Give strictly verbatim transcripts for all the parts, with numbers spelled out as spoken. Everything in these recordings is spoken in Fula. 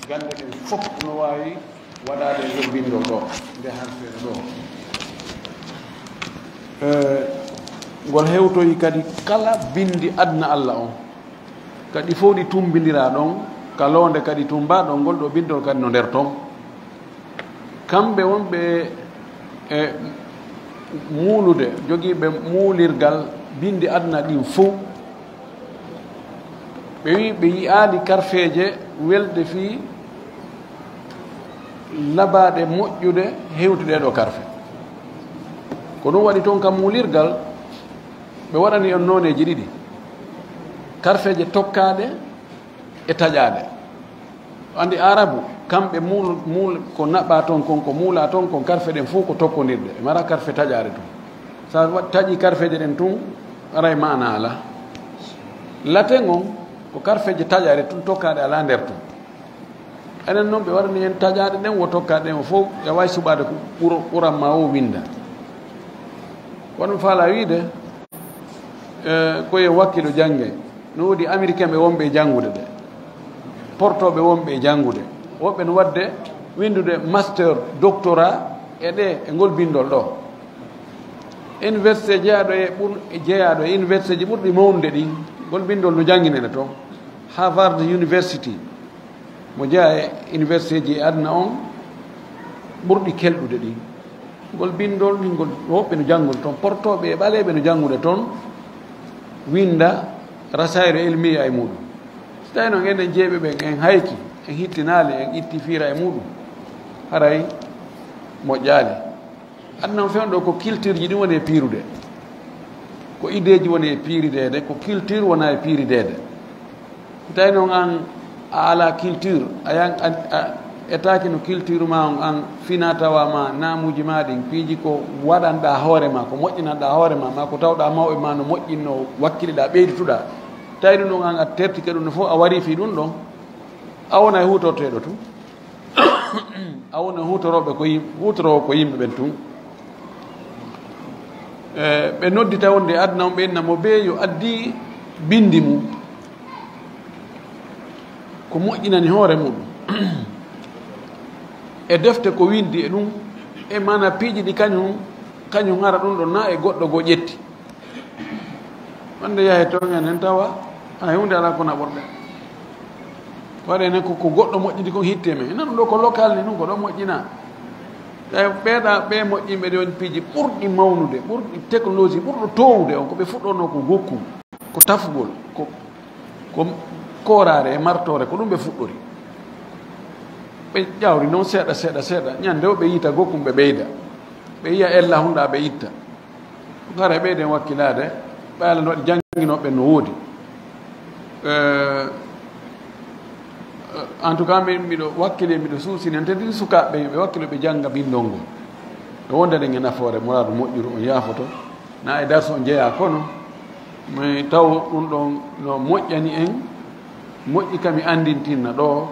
Gannde ɗen fof no waawi waɗaade e ngol binndol ɗo, nde harfeere ɗo. Eh, ngol hewtoyi kadi kala binndi aduna Alla on. Kadi fof ɗi tumbindiraa ɗon, ka loonde kadi tumbaa ɗon, ngol ɗo binndol kadi no nder ton. Kamɓe wonɓe e muulude, jogiiɓe muulirgal binndi aduna ɗin fof, ɓe wi ɓe yi'aali karfeeje welde fii labaaɗe moƴƴude hewti ɗee ɗoo karfe. Ko ɗum waɗi toon ka muulirgal, ɓe waɗani on nooneeji ɗiɗi, karfeeje tokkaaɗe e taƴaaɗe. Anndi Aarabu, kamɓe muul-, muul-, ko naɓaa toon kon, ko muulaa toon kon, karfe ɗen fof ko tokkondirɗe. Ɓe maraa karfe taƴaare tun. So a wa-, taƴii karfeeje ɗen tun, haray maana alaa. Laten on, ko karfeeje taƴaaɗe tun, tokkaaɗe alaa nder tun. Enen noon, ɓe waɗani en taƴaaɗe ɗen, wo tokkaaɗe ɗen, o fof, e waawi suɓaade ko ɓuro, ɓuran maa o winnda. Ko ɗum faalaa wiide, eh, ko yo wakkilo jannge. No woodi Américain ɓe wonɓe e janngude ɗe, portooɓe wonɓe e janngude, woɓɓe no waɗde winndude master, doctorat e ɗe, e ngol binndol ɗo. Université jeyaaɗo e ɓur-, jeyaaɗo e universitéji ɓurɗi mawnude ɗin, ngol binndol no jannginene toon. Harvard University, mo jeyaa e universitéji e aduna on ɓurɗi kelɗude ɗin. Ngol binndol, ngol woɓɓe no janngol toon, portooɓe e ɓaleeɓe no janngude toon, winnda rasaayil ilmiya e muɗum. Si tawii noon enen jeyɓe ɓen, en hayki, en hittinaali, en itti fiira e muɗum, haray moƴƴaali. Aduna on fewndo ko culture ji ɗin woni e piirude. Ko ideeji woni e piirideede, ko culture wona e piirideede. Si tawii noon aan a alaa culture, a yan-, a, a etaaki no culture maa on, aan finaa tawaa maa, naamuuji maa ɗin, piiji ko waɗanɗaa hoore maa, ko moƴƴinanɗaa hoore maa, maa ko tawɗaa mawɓe maa no moƴƴinnoo, wakkiliɗaa, ɓeydituɗaa. Tawi ɗum ɗon aan a tertike ɗum no fof, a warii fii ɗum ɗon, a wonay huutorteeɗo tun. A wona huutorooɓe ko yim-, huutoroowo ko yimɓe ɓen tun. E, ɓe noddita wonde aduna on, ɓe inna mo bee yo addi binndi mum. Ko moƴƴinani hoore muɗum. E defte ko winndi e ɗum, e maana piiji ɗi kañum, kañum hara ɗum ɗon na e goɗɗo goo ƴetti. Wonde yahe toon enen tawa, hay huunde alaa ko naɓorɗen. Waɗa enen ko, ko goɗɗo moƴƴini kon hitte men. Enen ɗo ko local ni ɗum, ko ɗo moƴƴina. Tawi ɓeeɗa, ɓe moƴƴinɓe ɗi on piiji ɓurɗi mawnude, ɓurɗi technologie, ɓurɗo toowude on, ko ɓe fuɗɗono ko gokku, ko tafgol, ko, ko kooraare e martoore, ko ɗum ɓe fuɗɗori. Ɓe ƴawri noon seeɗa, seeɗa, seeɗa. Ñande o ɓe yiita gokkum ɓe ɓeyda. Ɓe yiya ella hunɗa ɓe itta. Hara e ɓeyden wakkilaade, ɓe Alla no waɗi jannginooɓe no woodi. Eh, en tout cas, min miɗo wakkili, miɗo suusini, en teddini sukaaɓe ɓe, ɓe wakkilo ɓe jannga binndol ngol. Ɓe wonda ɗen e nafoore, muraadu moƴƴuru on yaafoto. Na e darsu on jeyaa kono, mi taw ɗum ɗon no moƴƴani en, moƴƴi ka mi anndintinna ɗo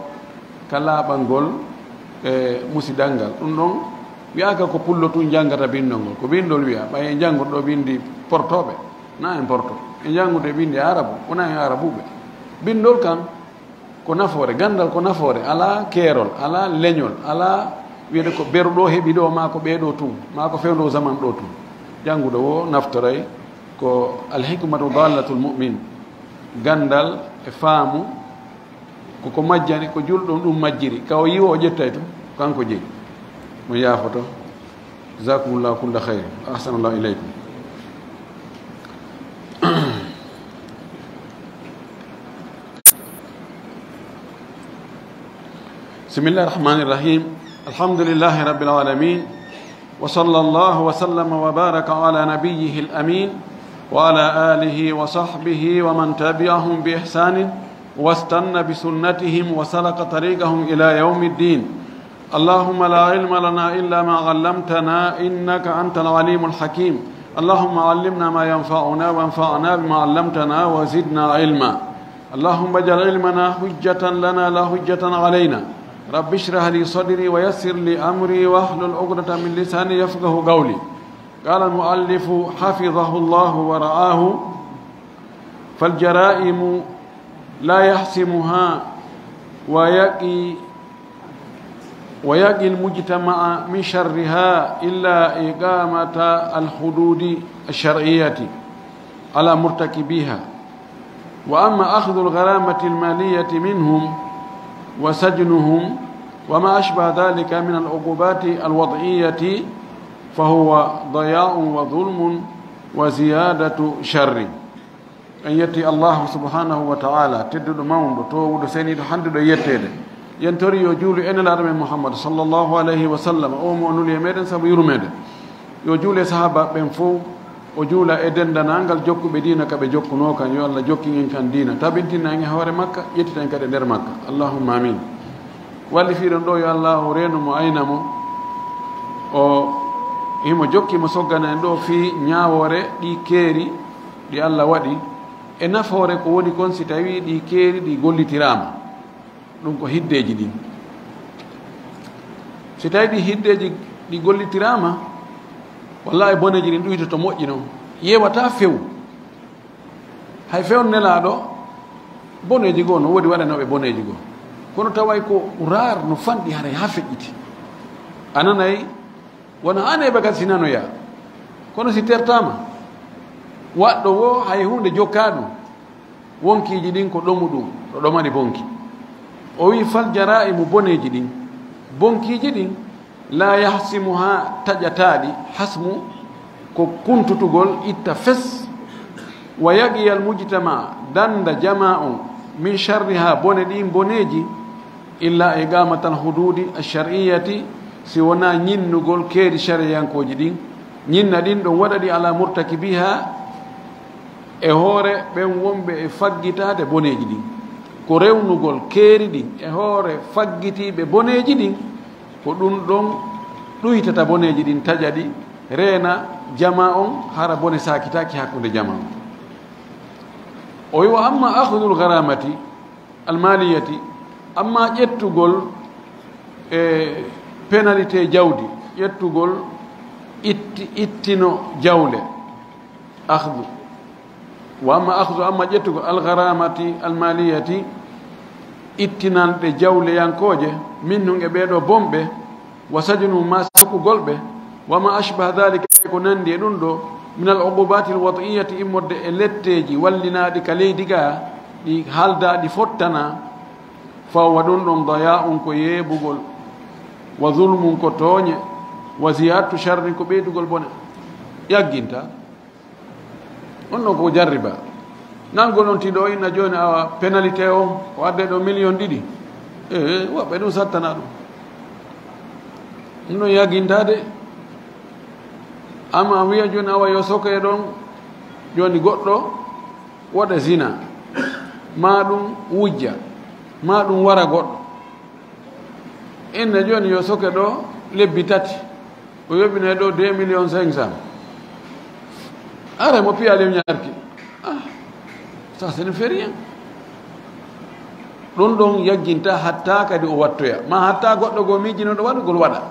ka laaɓangol e musidal ngal. Ɗum ɗon wiyaaka ko pullo tun janngata binndol ngol, ko binndol wiya, ɓay en janngude ɗo binndi portooɓe, na en porto. En janngude binndi arabu, wona en arabuɓe. Binndol kan ko nafoore, ganndal ko nafoore, alaa keerol, alaa leñol, alaa wiyde ko beru ɗo heɓi ɗo, maa ko ɓee ɗo tun, maa ko fewndo zaman ɗo tun. Janngude wo naftoray ko alhikmatu dallatul mu'min, ganndal e faamu, ko ko majjani, ko julɗo ɗum majjiri, ka o yiwo o ƴettay tun, kanko jeyi, mo yaafoto. Jazakumullahu kulla khairin. Ahsanallahu ilaykum. بسم الله الرحمن الرحيم. الحمد لله رب العالمين. وصلى الله وسلم وبارك على نبيه الأمين وعلى آله وصحبه ومن تبعهم بإحسان واستن بسنتهم وسلك طريقهم إلى يوم الدين. اللهم لا علم لنا إلا ما علمتنا إنك أنت العليم الحكيم. اللهم علمنا ما ينفعنا وانفعنا بما علمتنا وزدنا علما. اللهم اجعل علمنا حجة لنا لا حجة علينا. رب اشرح لي صدري ويسر لي أمري واحلل عقدة من لساني يفقه قولي. قال المؤلف حفظه الله ورعاه: فالجرائم لا يحسمها ويقي ويقي المجتمع من شرها إلا إقامة الحدود الشرعية على مرتكبيها. وأما أخذ الغرامة المالية منهم وسجنهم وما أشبه ذلك من العقوبات الوضعية فهو ضياع وظلم وزيادة شر. En yetti Allahu subhanahu wa ta'ala, tedduɗo mawɗo, toowuɗo, seniiɗo, handuɗo e yetteede. Yen tori yo juulu e Nelaaɗo men Muhammad sallallahu alayhi wa sallam, o mo o nuli e meɗen sabu yurmeede. Yo juule sahaaba ɓen fow, o juula e dendanangal jokkuɓe diina ka ɓe jokkunoo kan, yo Allah jokkin en kan diina, tabintina en e hoore makka, ƴettita en kadi e nder makka. Allahumma amin. Wallifiiɗon ɗo, yo Allahu reenu mo, ayna mo, o himo jokki mo soggana en ɗo fii ñaawoore ɗi keeri ɗi Allah waɗi, e nafoore ko woni kon si tawii ɗi keeri ɗi gollitiraama. Ɗum ko hiddeeji ɗin. Si tawii ɗi hiddeeji ɗi gollitiraama, wallaahi boneeji ɗin ɗuytoto moƴƴi non. Yewataa few. Hay few Nelaaɗo, boneeji goo no woodi waɗanooɓe boneeji goo. Kono taway ko raar no fanɗi haray haa feƴƴiti. A nanay, wona aneeɓe kadi si nanoyaa. Kono si tertaama, waɗɗo woo hay huunde jokkaa ɗum. Wonkiiji ɗin ko ɗomu ɗum, ɗo ɗomani bonki. O wi'i, "Fal jaraa'imu, boneeji ɗin, bonkiiji ɗin, laa yahsimuhaa, taƴataa ɗi, hasmu, ko kuntutugol, itta fes, wa yaqiyal mujtama, danda jamaa on, min sharrihaa, bone ɗin boneeji, illa iqamatal huduudi ash-shar'iyyati, si wonaa ñinnugol keeri shariyankooji ɗin, ñinna ɗin ɗon waɗa ɗi ala murtakibihaa, e hoore ɓen wonɓe e faggitaade boneeji ɗin." Ko rewnugol keeri ɗin e hoore faggitiiɓe boneeji ɗin, ko ɗum ɗon ɗuytata boneeji ɗin, taƴa ɗi, reena jamaa on, hara bone saakitaaki hakkunde jamaa on. O wi, "Wa amma akhdul gharamati al maliyati, amma ƴettugol e pénalité jawdi, ƴettugol itti-, ittino jawle." Akhdu. Wa amma akhdu, amma ƴettugol al gharamati al maliyati, ittinanɗe jawleyankooje, minhum, e ɓee ɗoo bonɓe, wa sajnuhum, maa sokkugol ɓe, wa ma ashbaha dhalika, ko nanndi e ɗum ɗoo, min al uqubati al wad'iyati, immorde e letteeji wallinaaɗi ka leydi gaa, ɗi haaldaaɗi fottanaa, fa huwa, ɗum ɗon, daya'un, ko yeebugol, wa zulmun, ko tooñe, wa ziyadatu sharrin, ko ɓeydugol bone. Yagginta. On ɗon ko jarriba. Nangol on tiiɗo o inna jooni awa pénalité o, o adde ɗo million ɗiɗi. E, woɓɓe ɗum sattana ɗum. Ɗum ɗon yaggintaade. Amma wiya jooni awa yo soke ɗon, jooni goɗɗo waɗa zina, maa ɗum wujja, maa ɗum wara goɗɗo. Inna jooni yo soke ɗo lebbi tati, o yoɓinay ɗo deux millions cinq cents. Ara mo piya lew ñarki. Ah, ça, ce ne fait rien. Ɗum ɗon yagginta hatta kadi o wattoya. Ma hatta goɗɗo goo miijinoɗo waɗugol waɗa.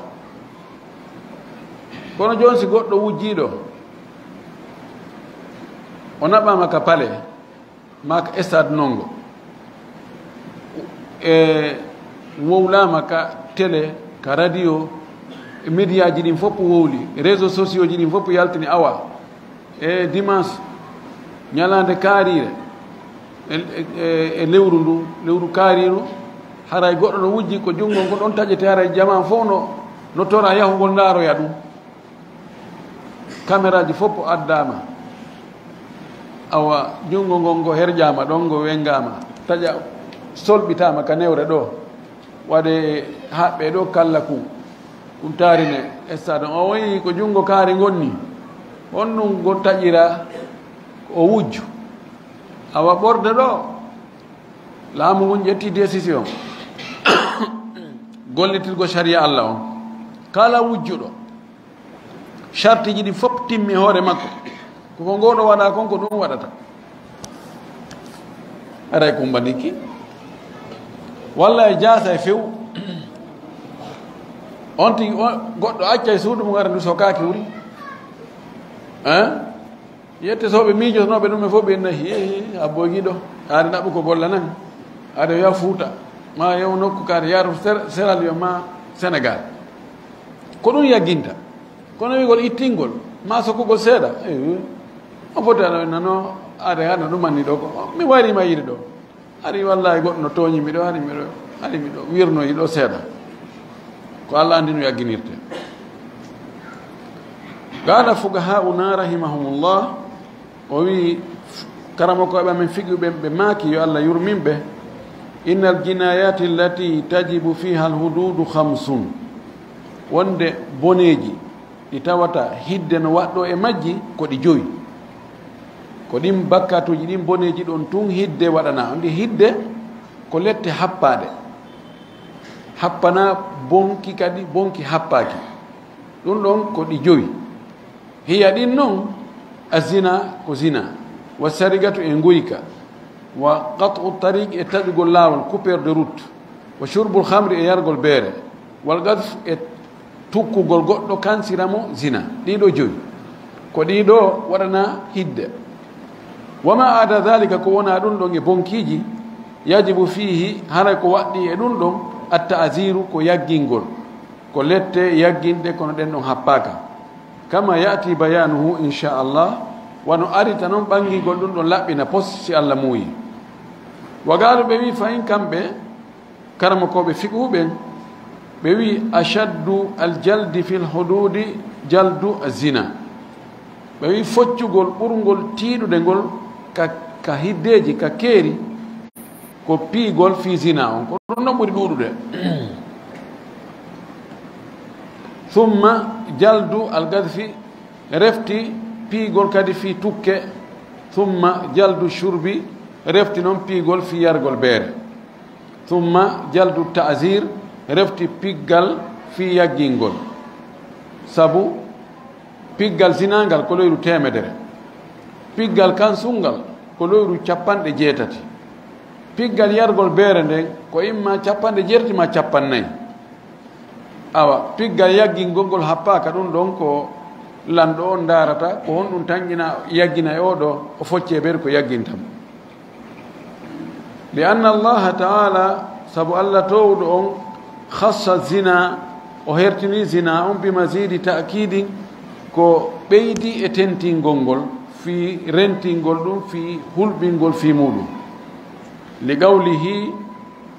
Kono jooni si goɗɗo wujjiiɗo, o naɓaama ka palais, maa ka stade nongo. E wowlaama ka télé, ka radio, e médiaji ɗin fof wowli, réseaux sociaux ji ɗin fof yaltini awa. E dimanche, ñalaande kaariire, e, e, e lewru ndu, lewru kaariiru, haray goɗɗo no wujji ko junngo ngo ɗon taƴete, haray jamaa fof no, no tora yahugol ndaaroya ɗum. Kameraaji fof addaama. Awa, junngo ngon ngo herƴaama ɗon, ngo wenngaama. Taƴa solɓitaama ka newre ɗo. Waɗe haɓɓe ɗo kalla kun. Kun taarine stade on. O wi'i ko junngo kaari ngon ni. Honɗum ngo taƴira o wujju? Awa ɓorde ɗo, laamu ngun ƴetti décision. Gollitirgo sariya Allah on. Kala wujjuɗo, sartiji ɗi fof timmi hoore makko. Ko ko ngoɗo waɗa kon, ko ɗum waɗata. Aray kumba ndikki. Walla e jaasa e few. On tigi, on, goɗɗo acca e suudu mum, ara ndu sokaaki wuri. Hein? Yette sooɓe miijotonooɓe ɗum e fof, ɓe nayi, "He, he, a bogiɗo, aade naɓu ko bolla nan. Aade yo Fuuta, ma yo nokku kaari, yaru Ser-, Sierra Leone, ma Sénégal. Ko ɗum yagginta. Kono wiigol ittingol, ma sokkugol seeɗa. Eh, on foti aɗa nano, aɗa hano ɗum anni ɗo ko. Mi wari ma yiide ɗo. Hari wallahi goɗɗo no tooñi mi ɗo, hari mi ɗo, hari mi ɗo wirnoyi ɗo seeɗa. Ko Allah anndi no yagginirte. Qala fuqaha'una rahimahumullah, o wi, karamokooɓe amen fiqhu ɓe, ɓe maaki, yo Allah yurmin ɓe, innal jinayati allati tajibu fiha alhududu khamsun, wonde boneeji ɗi tawata hidde no waɗɗo e majji, ko ɗi joyi. Ko ɗin bakkatuuji, ɗin boneeji ɗon tun hidde waɗana. Ndi hidde ko lette happaaɗe. Happana bonki kadi, bonki happaaki. Ɗum ɗon ko ɗi joyi. Hiya ɗin non, a zina ko zina, wa sarigatu e nguyka, wa qat'u tariq e taƴugol laawol, coupure de route, wa shurbul khamri e yargol beere, wal qadf e tukkugol goɗɗo kansira mo zina. Ɗiɗo joyi. Ko ɗiɗo waɗana hidde. Wa ma ada dhalika, ko wona ɗum ɗon e bonkiiji, yajibu fihi, haray ko waɗɗi e ɗum ɗon, at ta'ziru, ko yaggingol. Ko lette yagginɗe, kono ɗen ɗon happaaka. Kama ya'ti bayanuhu, insha Allah, wano arita non ɓangingol ɗum ɗon laɓɓina pos, si Allah muuyi. Wa qaalu, ɓe wi, fa in, kamɓe karamokooɓe fiqhu ɓen, ɓe wi, ashaddu al jaldi fil hududi jaldu zina. Ɓe wi, foccugol ɓurngol tiiɗude ngol ka, ka hiddeeji, ka keeri, ko piigol fii zina on, ko ɗum ɗon ɓuri ɗuuɗude. Thumma jaldu al-qadhfi, refti piigol kadi fii tukke. Thumma jaldu shurbi, refti non piigol fii yargol beere. Thumma jaldu ta'zir, refti piggal fii yaggingol. Sabu piggal zina ngal ko loyru teemedere. Piggal kansun ngal ko loyru capanɗe jeetati. Piggal yargol beere nden ko imma capanɗe jeetati ma capannay. Awa, piggal yaggingol ngol happaaka, ɗum ɗon ko lanɗo on ndaarata, ko honɗum tan ina yaggina e oo ɗoo, o foccee beere ko yagginta mo. Li anna Allaha ta'ala, sabu Allah toowɗo on, khassa zina, o hertini zina on bi mazidi ta'kidi, ko ɓeydi e tentingol ngol, fii rentingol ɗum, fii hulɓingol fii muɗum. Li qawlihi,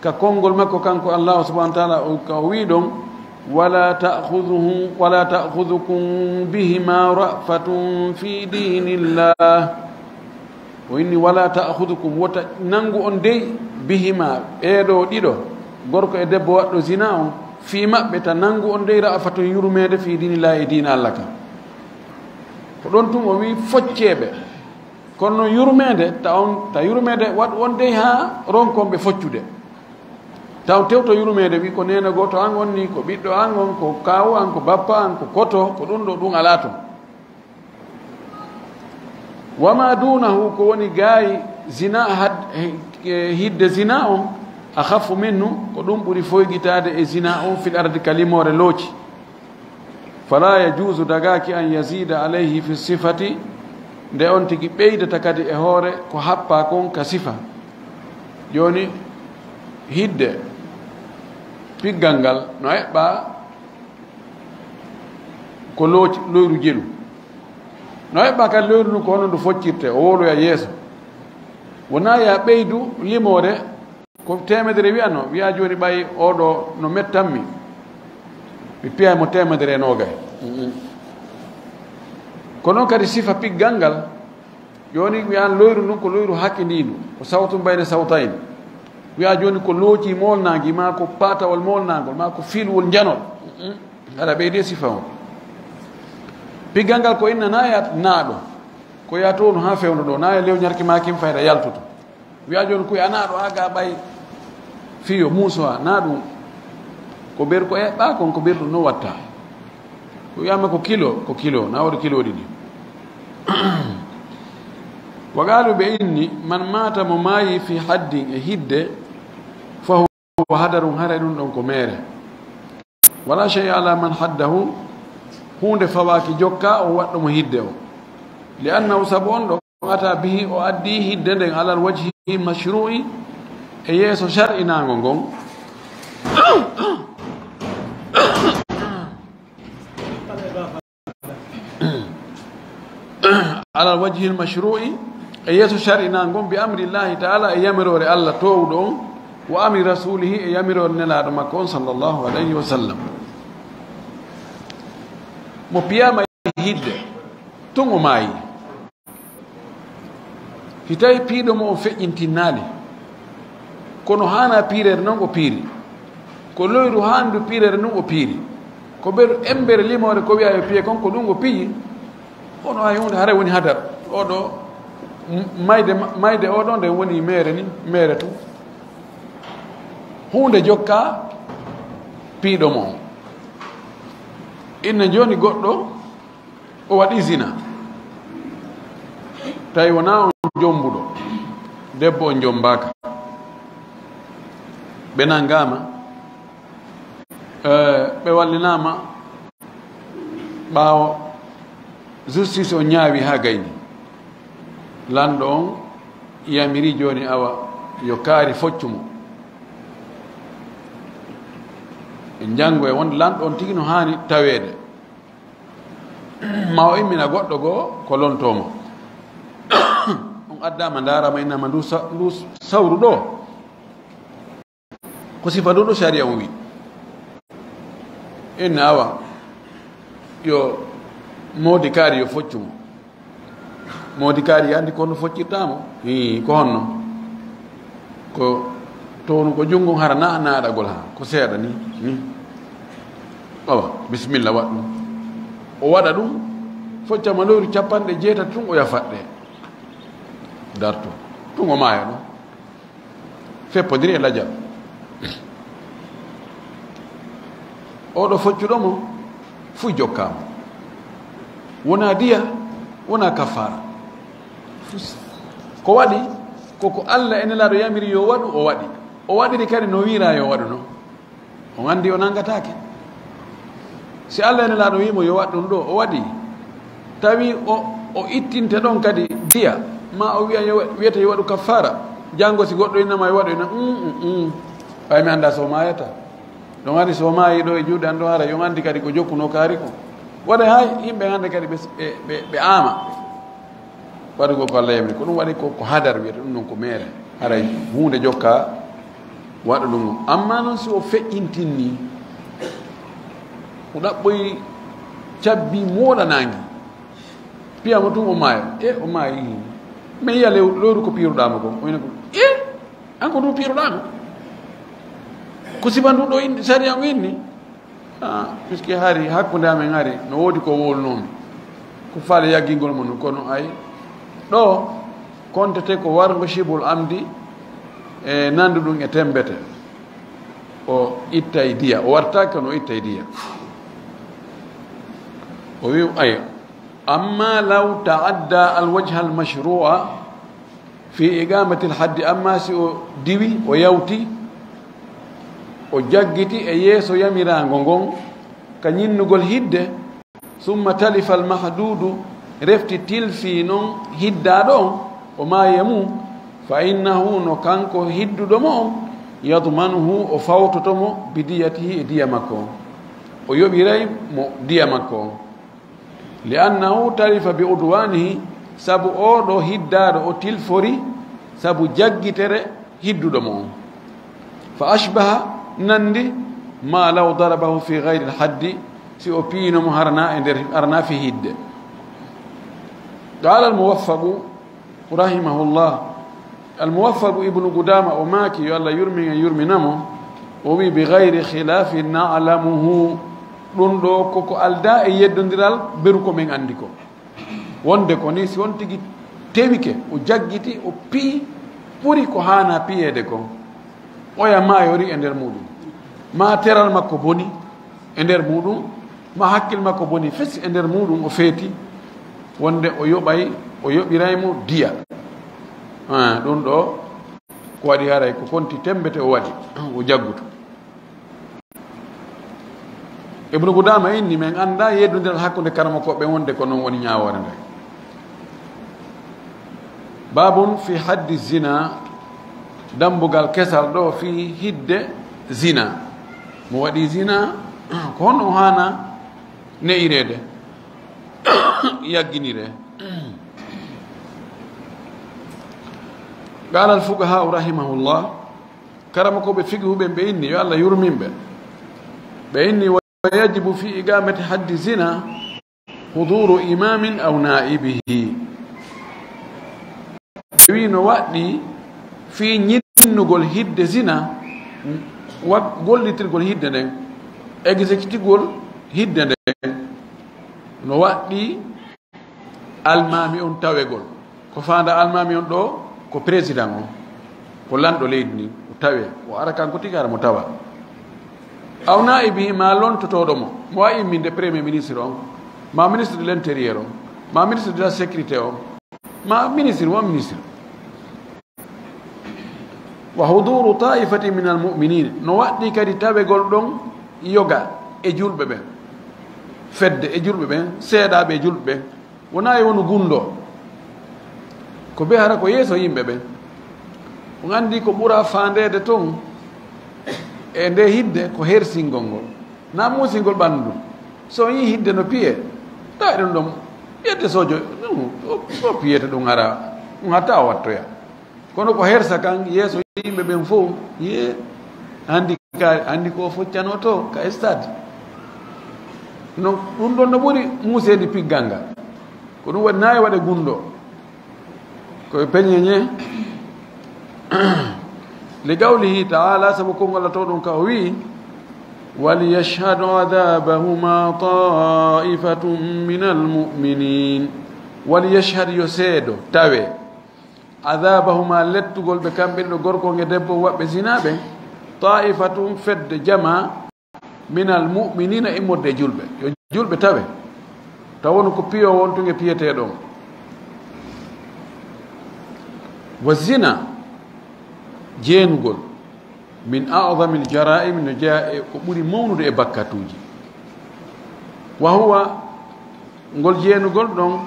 ka konngol makko kanko Allah subhanahu wa ta'ala, o, ka o wii ɗon, wala ta'khudhuhum, wala ta'khudhukum bihima ra'fatun fi dinillah. O inni, wala ta'khudhukum, wota nanngu on dey, bihima, ɓee ɗoo ɗiɗo, gorko e debbo waɗɗo zina on, fii maɓɓe ta nanngu on dey ra'fatun yurmeende fii dinillah e diina Allah kan. Ko ɗon tun o wii focceeɓe. Kono noon yurmeende, ta on, ta yurmeende waɗ on dey haa ronkonɓe foccude. Ta on tewto yurmeende, wi ko neene gooto an on ni, ko ɓiɗɗo an on, ko kaawu an, ko bappa an, ko koto, ko ɗum ɗo ɗum alaa toon. Wa ma duunahu, ko woni gaayi zina had-, he-, hidde zina on, akhaffu minhu, ko ɗum ɓuri foygitaade e zina on fil ardi ka limoore looci. Fala yajuuzu, dagaaki, an yaziida alayhi fi sifati, nde on tigi ɓeydata kadi e hoore ko happaa kon ka sifa. Jooni, hidde piggal ngal no eɓɓaa ko looci, loyru jelu. No eɓɓaa kadi loyru ndun ko hono ndu foccirte, o wowloya yeeso. Wonaa ya ɓeydu limoore, ko teemedere wi'anoo, wi'a jooni ɓay oo ɗoo no mettanmi, mi piyay mo teemedere e noogay. Mm-mm. Ko noon kadi sifa piggal ngal, jooni wi'an loyru ndun ko loyru hakkindiindu, ko sawtun bayna sawtayn. Wi'a jooni ko looci moolnaangi, maa ko paatawol moolnaangol, maa ko fiiluwol njanol. Mm-mm. Haɗa ɓeydi e sifa on. Piggal ngal ko inna naa ya naaɗo, ko ya toonu haa fewndo ɗo, naa ya lewñarki maa kin fayda yaltuto. Wi'a jooni kuy a naaɗo haa ga ɓay fiyo muuso haa naa ɗum. Ko ɓeer ko eɓɓaa kon, ko ɓeer ɗum no watta. Ko wi'ama ko kilo, ko kilo, na waɗi kilo ɗiɗi. Wa qaalu, ɓe inni, man maata, mo maayi, fi haddin, e hidde, fa huwa hadarun, haray ɗum ɗon ko meere. Wala shay'a ala man haddahu, huunde fawaaki jokka o waɗɗo mo hidde o. Li annahu, sabu on ɗo, ata bihi, o addi hidde nden, alal wajhi mashru'i, e yeeso shar'inaango ngon. Alal wajhil mashru'i, e yeeso shar'ina ngon, bi amrillahi ta'ala, e yamiroore Allah toowuɗo on, wa amri rasulihi, e yamiroore Nelaaɗo makko on, sallallahu alayhi wa sallam. Mo piyaama hidde, tun o maayi. Si tawi piiɗo mo on feƴƴintinnaali, kono haana piireede non o piiri, ko loyru haandu piireede nun o piiri, ko ɓeru embere limoore ko wi'a yo piye kon, ko ɗum o piyi, kono hay huunde haray woni hadar. Oɗo, m-, mayde, mayde oɗo nde woni meere ni, meere tun. Huunde jokka piiɗo mo on. Inna jooni goɗɗo o waɗi zina. Tawi wonaa on jombuɗo, debbo on jombaaka. Ɓe nangaama, eh, ɓe wallinaama ɓaawo justice o ñaawi haa gayni. Lanɗo on yamiri jooni awa yo kaari foccu mo. En janngo e wonde lanɗo on tigi no haani taweede. Ma o immina goɗɗo goo ko lontoo mo. On addaama ndaarama innama ndu sa-, ndu sawru ɗoo. Ko sifa ndu ɗo sariya on wi. Inna awa, yo moodi kaari yo foccu mo. Moodi kaari andi kono foccirtaa mo. Ii, ko honno? Ko townu ko junngo hara na, naaɗagol haa. Ko seeɗa ni. Ni. Awa, bisimilla waɗ ɗum. O waɗa ɗum, focca ma lewru capanɗe jeetati tun o yafatɗe. Darto. Tun o maaya ɗon. Feppodiri e lajal. Oɗo foccuɗo mo, fu jokkaama. Wonaa diya, wonaa kafaara. Ko waɗi, ko ko Alla e Nelaaɗo yamiri yo waɗu, o waɗi. O waɗiri kadi no wiira yo waɗu non. On anndi o nanngataake. Si Alla e Nelaaɗo wii mo yo waɗ ɗum ɗo, o waɗi. Tawi o, o ittinte ɗon kadi diya, ma o wiya yo, wiyete yo waɗu kaffaara. Janngo si goɗɗo innama yo waɗu, ina, "Mm, mm, mm. Ɓay mi annda so maayata." Ɗon ari so maayi ɗo e juuɗe an ɗo hara, yo anndi kadi ko jokkunoo kaari ko. Waɗa hay yimɓe hannde kadi ɓe, ɓe, ɓe, ɓe aama. Waɗugol ko Alla yamiri. Ko ɗum waɗi ko, ko hadar wiyete ɗum ɗon ko meere. Haray huunde jokka waɗa ɗum. Amma noon si o feƴƴintinni, o ɗaɓɓoyi cabbi moola naange. Piya mo tun o maaya. E, o maayi. Mais yiya lew-, lewru ko piiruɗaa mo kon. O ina ko, e, an ko ɗum piiruɗaa mo. Ko sifa ndu ɗo in-, sariya o inni. Ah, puisque hari hakkunde amen hari, no woodi ko wowlunoomi. Ko faale yaggingol mo no, kono ay, ɗo, kontete ko warngo shibul amdi, e nandu ɗum e tembete. O ittay diya, o wartaake kono o ittay diya. O wi, ay, amma law ta'adda al wajha al mashru'a, fi iqamatil haddi, amma si o diwi, o yawti, o jaggiti e yeeso yamiraango ngon, ka ñinnugol hidde, summa talifa al mahdudu, refti tilfii non hiddaaɗo on, o maayi e mum, fa innahu, no kanko hidduɗo mo on, yadmanuhu, o fawtoto mo, bi diyatihi, e diya makko on. O yoɓiray mo diya makko on. Li annahu talifa bi udwanihi, sabu oo ɗoo hiddaaɗo o tilfori sabu jaggitere hidduɗo mo on. Fa ashbaha, nanndi, ma law darabahu fi gayri lhaddi, si o piino mo harana e nder, harana fi hidde. Qala al muwaffaqu, rahimahullah. Al-Muwaffaqu ibnu Qudama o maaki, yo Allah yurmin en, yurmina mo, o wi, "Bi gayri khilafi na'lamuhu." Ɗum ɗo ko ko aldaa e yeddondiral beru ko men anndi ko. Wonde ko ni, si on tigi tewike, o jaggiti, o piyi, ɓuri ko haana piyeede ko. Oya maayori e nder muɗum, ma teral makko boni e nder muɗum, ma hakkil makko boni fes e nder muɗum, o feeti wonde o yoɓay, o yoɓiray mo diya. Ah, ɗum ɗo ko waɗi haray ko konti tembete o waɗi, o jaggutu. Ibnu Qudama inni, men annda yeddondiral hakkunde karamokooɓe wonde ko non woni ñaawoore nde. Babun fi haddi zina, dambugal kesal ɗo fi hidde zina. Mo waɗi zina, ko honno o haana ne'ireede, yagginiree? Qala al-fuqaha'u rahimahullah, karamakooɓe fiqhu ɓen ɓe inni, yo Allah yurmin ɓe. Ɓe inni, wa yajibu fi iqamati haddi zina huduru imamin aw naibihi. Ɓe wi no waɗɗi fii ñinnugol hidde zina, wa-, gollitirgol hidde nden, exécutigol hidde nden, no waɗɗi almaami on tawegol. Ko faanda almaami on ɗo, ko président on, ko lanɗo leydi ndin, o tawe, o ara kanko tigi, ara mo tawa. Aw naibihi, ma lontotooɗo mo, mo wa'i imminde premier ministre on, ma ministre de l'intérieur on, ma ministre de la sécurité on, ma ministre, wa ministre. Wa huduru taifati min al mu'minin, no waɗɗi kadi tawegol ɗon yoga e julɓe ɓen, fedde e julɓe ɓen, seeɗaaɓe e julɓe ɓen, wonaa e wonu gunndoo, ko bee hara ko yeeso yimɓe ɓen. On anndi ko ɓura faandeede ton e nde hidde ko hersingol ngol, naa muusingol ɓanndu. So on yii hidde no piyee, tawi ɗum ɗon, yedde sojo, ɗum, o, o piyete ɗum ara, ɗum hatta o wattoya. Kono ko hersa kan yeeso yimɓe ɓen fof, yee, anndi ka, anndi ko o foccano to, ka stade. Non, ɗum ɗon no ɓuri muuseede piggal ngal. Ko ɗum waɗi nayi waɗe gunndoo. Koye peñeñe. Li qawlihi ta'ala, sabu konngol Allah towɗon ka o wi'i, "Waliyashhadu adhabahuma ta'ifatun minal mu'minin." Waliyashhad, yo seedo, tawe. Adhabahuma, lettugol ɓe kamɓe ɗiɗo, gorko e debbo waɗɓe zina ɓen, ta'ifatun, fedde, jamaa, minal mu'minina, immorde e julɓe. Yo julɓe tawe. Tawa wonu ko piyo won tun e piyetee ɗon. Wa zina, jeenugol, min a'zamil jara'im, no jeyaa e ko ɓuri mawnude e bakkatuuji. Wa huwa, ngol jeenugol ɗon,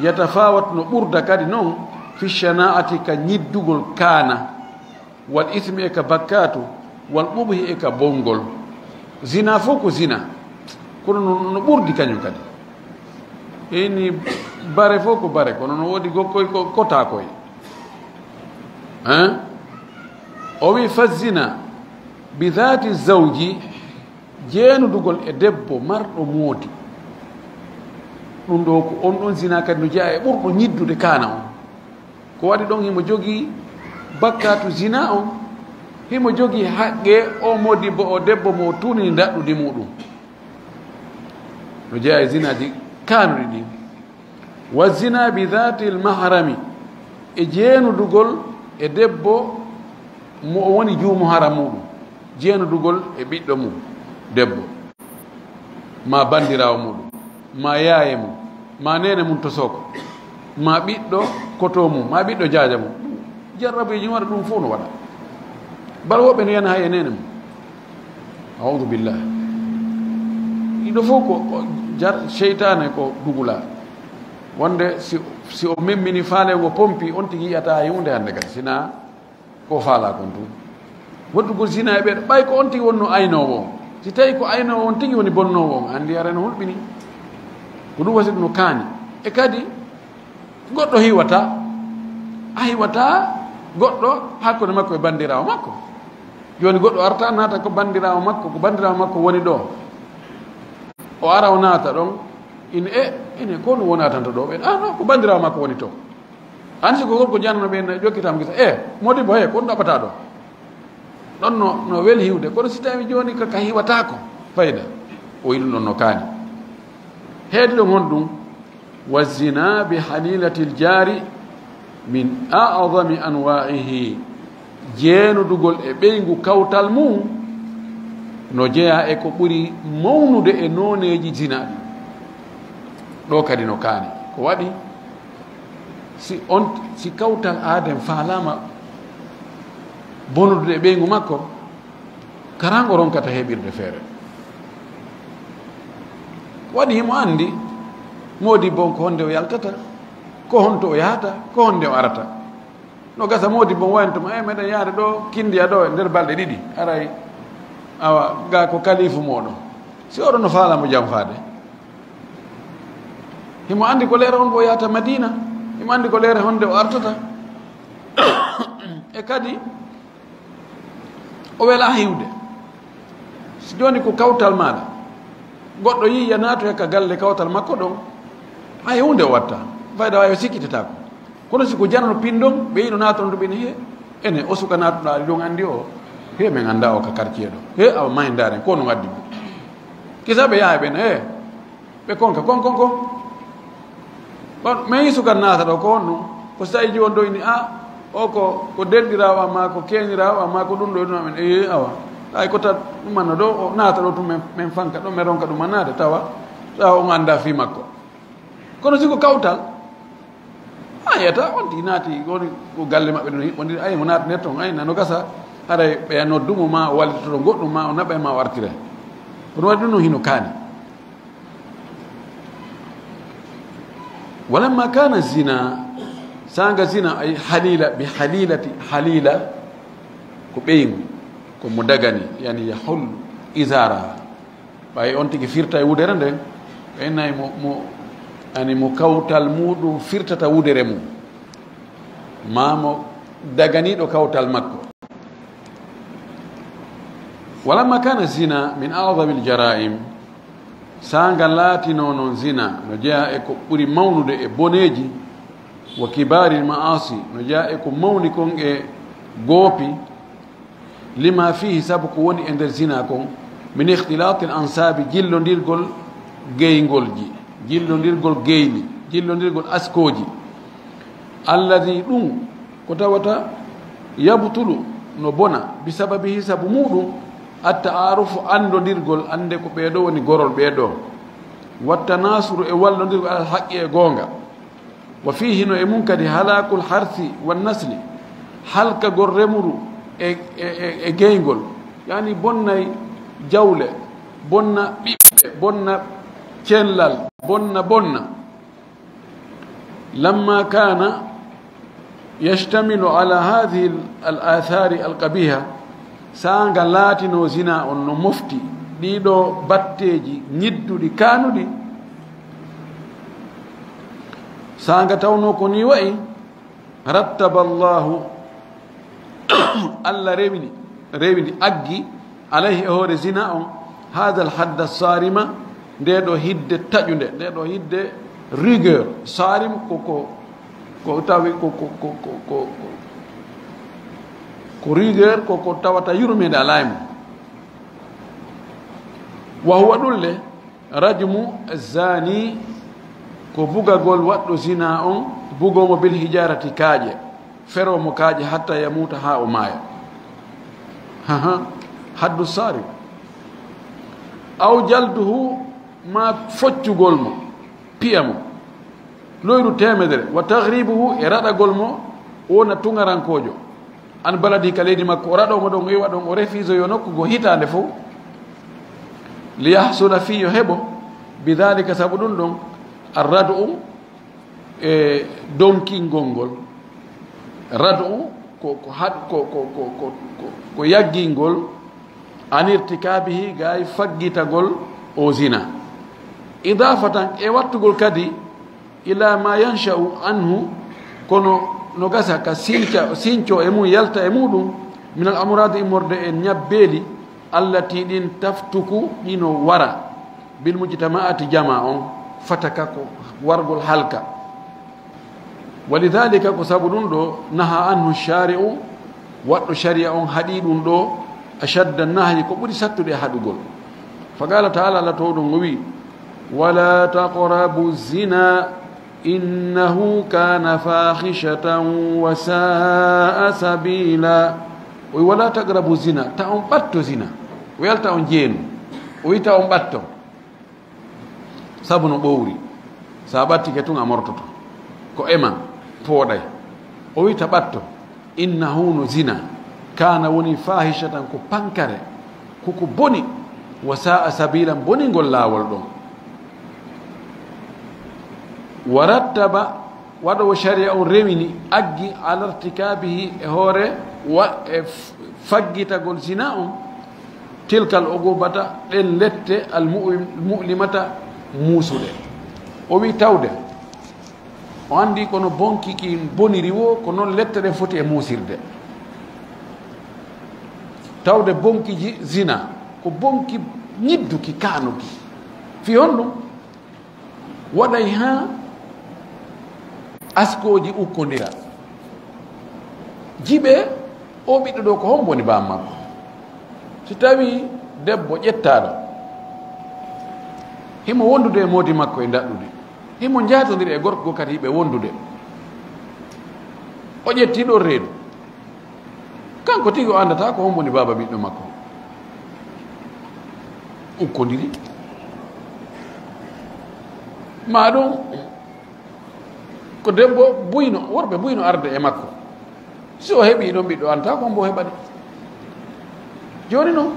yatafawat, no ɓurda kadi non, fi shana'ati, ka ñiddugol kaana, wal ismi, e ka bakkatu, wal qubhi, e ka bonngol. Zina fof ko zina, kono no, no ɓurdi kañum kadi. Ini bare fof ko bare, kono no woodi gokkoy ko kotakoy. Hein? O wi, fa zina bi dhati zawji, jeenudugol e debbo marɗo moodi. Ɗum ɗo ko on ɗon zina kadi no jeyaa e ɓurɗo ñiddude kaana on. Ko waɗi ɗon himo jogii bakkatu zina on, himo jogii haqqe o moodi bo o debbo mo o tunini ndaɗɗudi muɗum. No jeyaa e zinaaji kaanuɗi ɗin. Wa zina bi dhatil mahrami, e jeenudugol e debbo mo o woni juumo haram muɗum, jeenudugol e ɓiɗɗo mum debbo, ma banndiraawo muɗum, ma yaaye mum, ma neene mum to sooko, ma ɓiɗɗo koto mum, ma ɓiɗɗo jaaja mum. Jarrabuuji waɗa ɗum fof no waɗa. Bal woɓɓe no yana hay e neene mum. A'udhu billah. Ɗiɗo fof ko, ko jar-, seytaane ko dugula. Wonde si, si o memmini faale ngo pompi, on tigi yiyata hay huunde hannde kadi, sina ko faalaa kon tun. Waɗugol zina e ɓeeɗo, ɓay ko on tigi wonno aynoowo on. Si tawi ko aynoowo on tigi woni bonnoowo on, anndi ara no hulɓini. Ko ɗum wasiɗum no kaani. E kadi, goɗɗo hiwata, a hiwata goɗɗo hakkunde makko e banndiraawo makko. Jooni goɗɗo arta naata ko banndiraawo makko, ko banndiraawo makko woni ɗo. O ara o naata ɗon, ine, e, ine, ko no wonatanta ɗo? Ɓen, ah, non, ko banndiraawo makko woni to. An si ko gorko janano ɓen, ƴokkitama gisa, e, moodi bo, he, ko ɗum ɗaɓɓata ɗo? Ɗon no, no weli hiwde, kono si tawi jooni ka, ka hiwata ko fayda, o yiɗum ɗon no kaani. Heedi ɗon honɗum? Wa zina bi halilatil jaari min a'zami anwa'ihi. Jeenudugol e ɓeyngu kawtal mum no jeyaa e ko ɓuri mawnude e nooneeji zina ɗin. Ɗo kadi no kaani. Ko waɗi? Si on, si kawtal aaden faalaama bonude e ɓeyngu makko, karango ronkata heɓirde feere. Waɗi himo anndi moodi bon ko honde o yaltata, ko honto o yahata, ko honde o arata. No gasa moodi bon wayanto ma, e, meɗen yahde ɗo, Kindiya ɗo e nder balɗe ɗiɗi. Aray, awa, ga ko kalifu moɗon. Si oɗon no faala mo janfaade. Himo anndi ko leere on o yahata Madina, himo anndi ko leere honde o artata. E kadi, o welaa hiwde. Si jooni ko kawtal maaɗa, goɗɗo yii ya naatoya ka galle kawtal makko ɗon, hay huunde o watta. Fayda waawi o sikkitataako. Kono si ko janano pindon, ɓe yino naatono to ɓe ni, he, ene, o suka naatoɗaa ɗon anndi o, he, min anndaa o ka quartier ɗo. He, awa mayndaaren, ko no ngaddi mo. Kisa ɓe yaha ɓen, he, ɓe konka, kon, kon, kon. Kon, min suka naata ɗo, ko honno? Ko sa'i jooni ɗo ini, a, o ko, ko denɗiraawo amma, ko keeniraawo amma, ko ɗum ɗo, ɗum amen. Ee, awa. Ay ko ta ɗum anno ɗo, o naata ɗo tun, min, min fanka ɗo, min ronka ɗum a naata, tawa, tawa on anndaa fii makko. Kono si ko kawtal, a yiyata, on ti naati, woni ko galle maɓɓe ɗum hiɓɓondiri, ay mo naata nder ton, ay nano gasa, haray ɓe noddu mo ma, o wallitoto goɗɗum ma, o naɓa e ma, o artira. Kono waɗi ɗum no hino kaani. Walamma kana zina, sanga zina, ay halila, bi halilati, halila, ko ɓeyngu, ko mo dagani, yani yahul izara. Ɓay on tigi firta e wudere nden, ɓe nayi mo, mo, ani mo kawtal muɗum firtata wudere mum. Ma mo daganiɗo kawtal makko. Walamma kana zina min a'zami al-jara'im, sanga laatino non zina no jeya e ko ɓuri mawnude e boneeji, wa kibari al-ma'asi, no jeya e ko mawni kon e goopi, lima fihi, sabu ko woni e nder zina kon, min ikhtilati al-ansabi, jillondirgol geyngolji, jillondirgol geyli, jillondirgol askooji. Alladi, ɗum ko tawata, yabtulu, no bona, bi sababihi, sabu muɗum, at-ta'arufu, anndodirgol, annde ko ɓee ɗo woni gorol ɓee ɗo, wa tanasuru, e wallondirgol, alal haqqi, e goonga. Wa fihi, no e mum kadi, halakul harsi wan nasli, halkagol remuru e, e, e, e geyngol, yani bonnay jawle, bonna ɓiɓɓe, bonna cellal, bonna, bonna. Lamma kana yashtamilu ala hadhihi al-athari al-qabiha, sanga laatino zina on no mofti ɗiɗo batteeji ñidduɗi kaanuɗi, sanga tawno ko ni wa'i, rattaba Allahu, Allah rewini, rewini, aggi, alayhi, e hoore zina on, hadha al-hadda sarima, nde ɗo hidde taƴunde, nde ɗo hidde rigueur, sarim ko, ko, ko tawi ko, ko, ko rigueur ko, ko tawata yurmeende alaa e mum. Wa huwa ɗum le, rajmu zani, ko bugagol waɗɗo zina on, bugoo mo bil hijarati kaaƴe, feroo mo kaaƴe, hatta yamuuta, haa o maaya. Haha, haddu sari. Aw jalduhu, ma foccugol mo, piya mo. Loyru teemedere, wa taghribuhu, e raɗagol mo, wona tungarankoojo. An baladi, ka leydi makko, o raɗo mo ɗon, o iwa ɗon, o refuse yo nokku go hitaande fof. Li yahsula, fii yo heɓo, bi dhalika, sabu ɗum ɗon, ar-rad'u, e donkingol ngol. Rad'u ko, ko had-, ko, ko, ko, ko, ko, ko yaggingol, an irtikabihi, gay faggitagol o zina. Idafatan, e wattugol kadi, ila ma yansha'u anhu, kono no gasa ka sinca, sinco e mum, yalta e muɗum, min al amradi, immorde e ñabbeeli, allati, ɗin, taftuku, ɗino wara, bil mujtama'ati, jama on, fataka, ko wargol halka. Wa lidhalika, ko sabu ɗum ɗo, naha anhu shari'u, waɗɗo shari'a on haɗi ɗum ɗo, ashadda nahyi, ko ɓuri sattude e haɗugol. Fa qala ta'ala, Allah towɗo ngo wi, wala taqrabu zina, innahu kana fahishatan wa sa'a sabila. O wi, wala taqrabu zina, ta on ɓatto zina. O yalta on jeenu. O wi, ta on ɓatto. Sabu no ɓowri. Sa ɓattike tun, a mortoto. Ko eman, pooɗay. O wi, ta ɓatto. Innahu, no zina, kana, woni, fahishatan, ko pankare, ko ko boni, wa sa'a sabilan, boningol laawol ɗon. Wa rattaba, waɗowo shari'a on rewini, aggi, ala irtikabihi, e hoore wa-, e f-, faggitagol zina on, tilkal uqubata, ɗen lette, al mu'lim-, mu'limata, muusuɗe. O wi tawde, o anndi kono bonki ki boniri wo, ko non lette ɗen foti e muusirde. Tawde bonki ji-, zina, ko bonki ñidduki, kaanuki. Fii honɗum? Waɗay haa askooji ukkondira. Jiɓe, o ɓiɗɗo ɗo ko hombo woni baaba makko? Si tawi debbo ƴettaaɗo, himo wondude e moodi makko e ndaɗɗudi, himo jaatondiri e gorko goo kadi hiɓe wondude, o ƴetti ɗon reedu. Kanko tigi o anndataa ko hombo woni baaba ɓiɗɗo makko. Ukkondiri. Maa ɗum ko debbo buyno, worɓe buyno arde e makko. Si o heɓii ɗon ɓiɗɗo, anndataa ko hombo heɓani. Jooni non,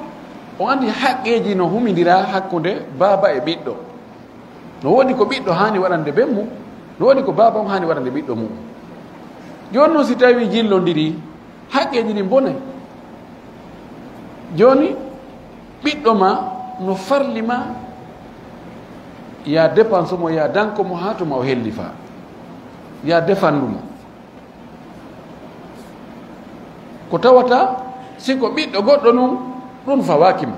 o anndi haqqeeji no humindiraa hakkunde baaba e ɓiɗɗo. No woodi ko ɓiɗɗo haani waɗande ben mum, no woodi ko baaba on haani waɗande ɓiɗɗo mum. Jooni non, si tawii jillondirii, haqqeeji ɗin bonay. Jooni, ɓiɗɗo maa no farli maa, yaa dépense mo, yaa danko mo haa tuma o hellifaa, yaa défendu mo. Ko tawata, si ko ɓiɗɗo goɗɗo nun, ɗum fawaaki mo.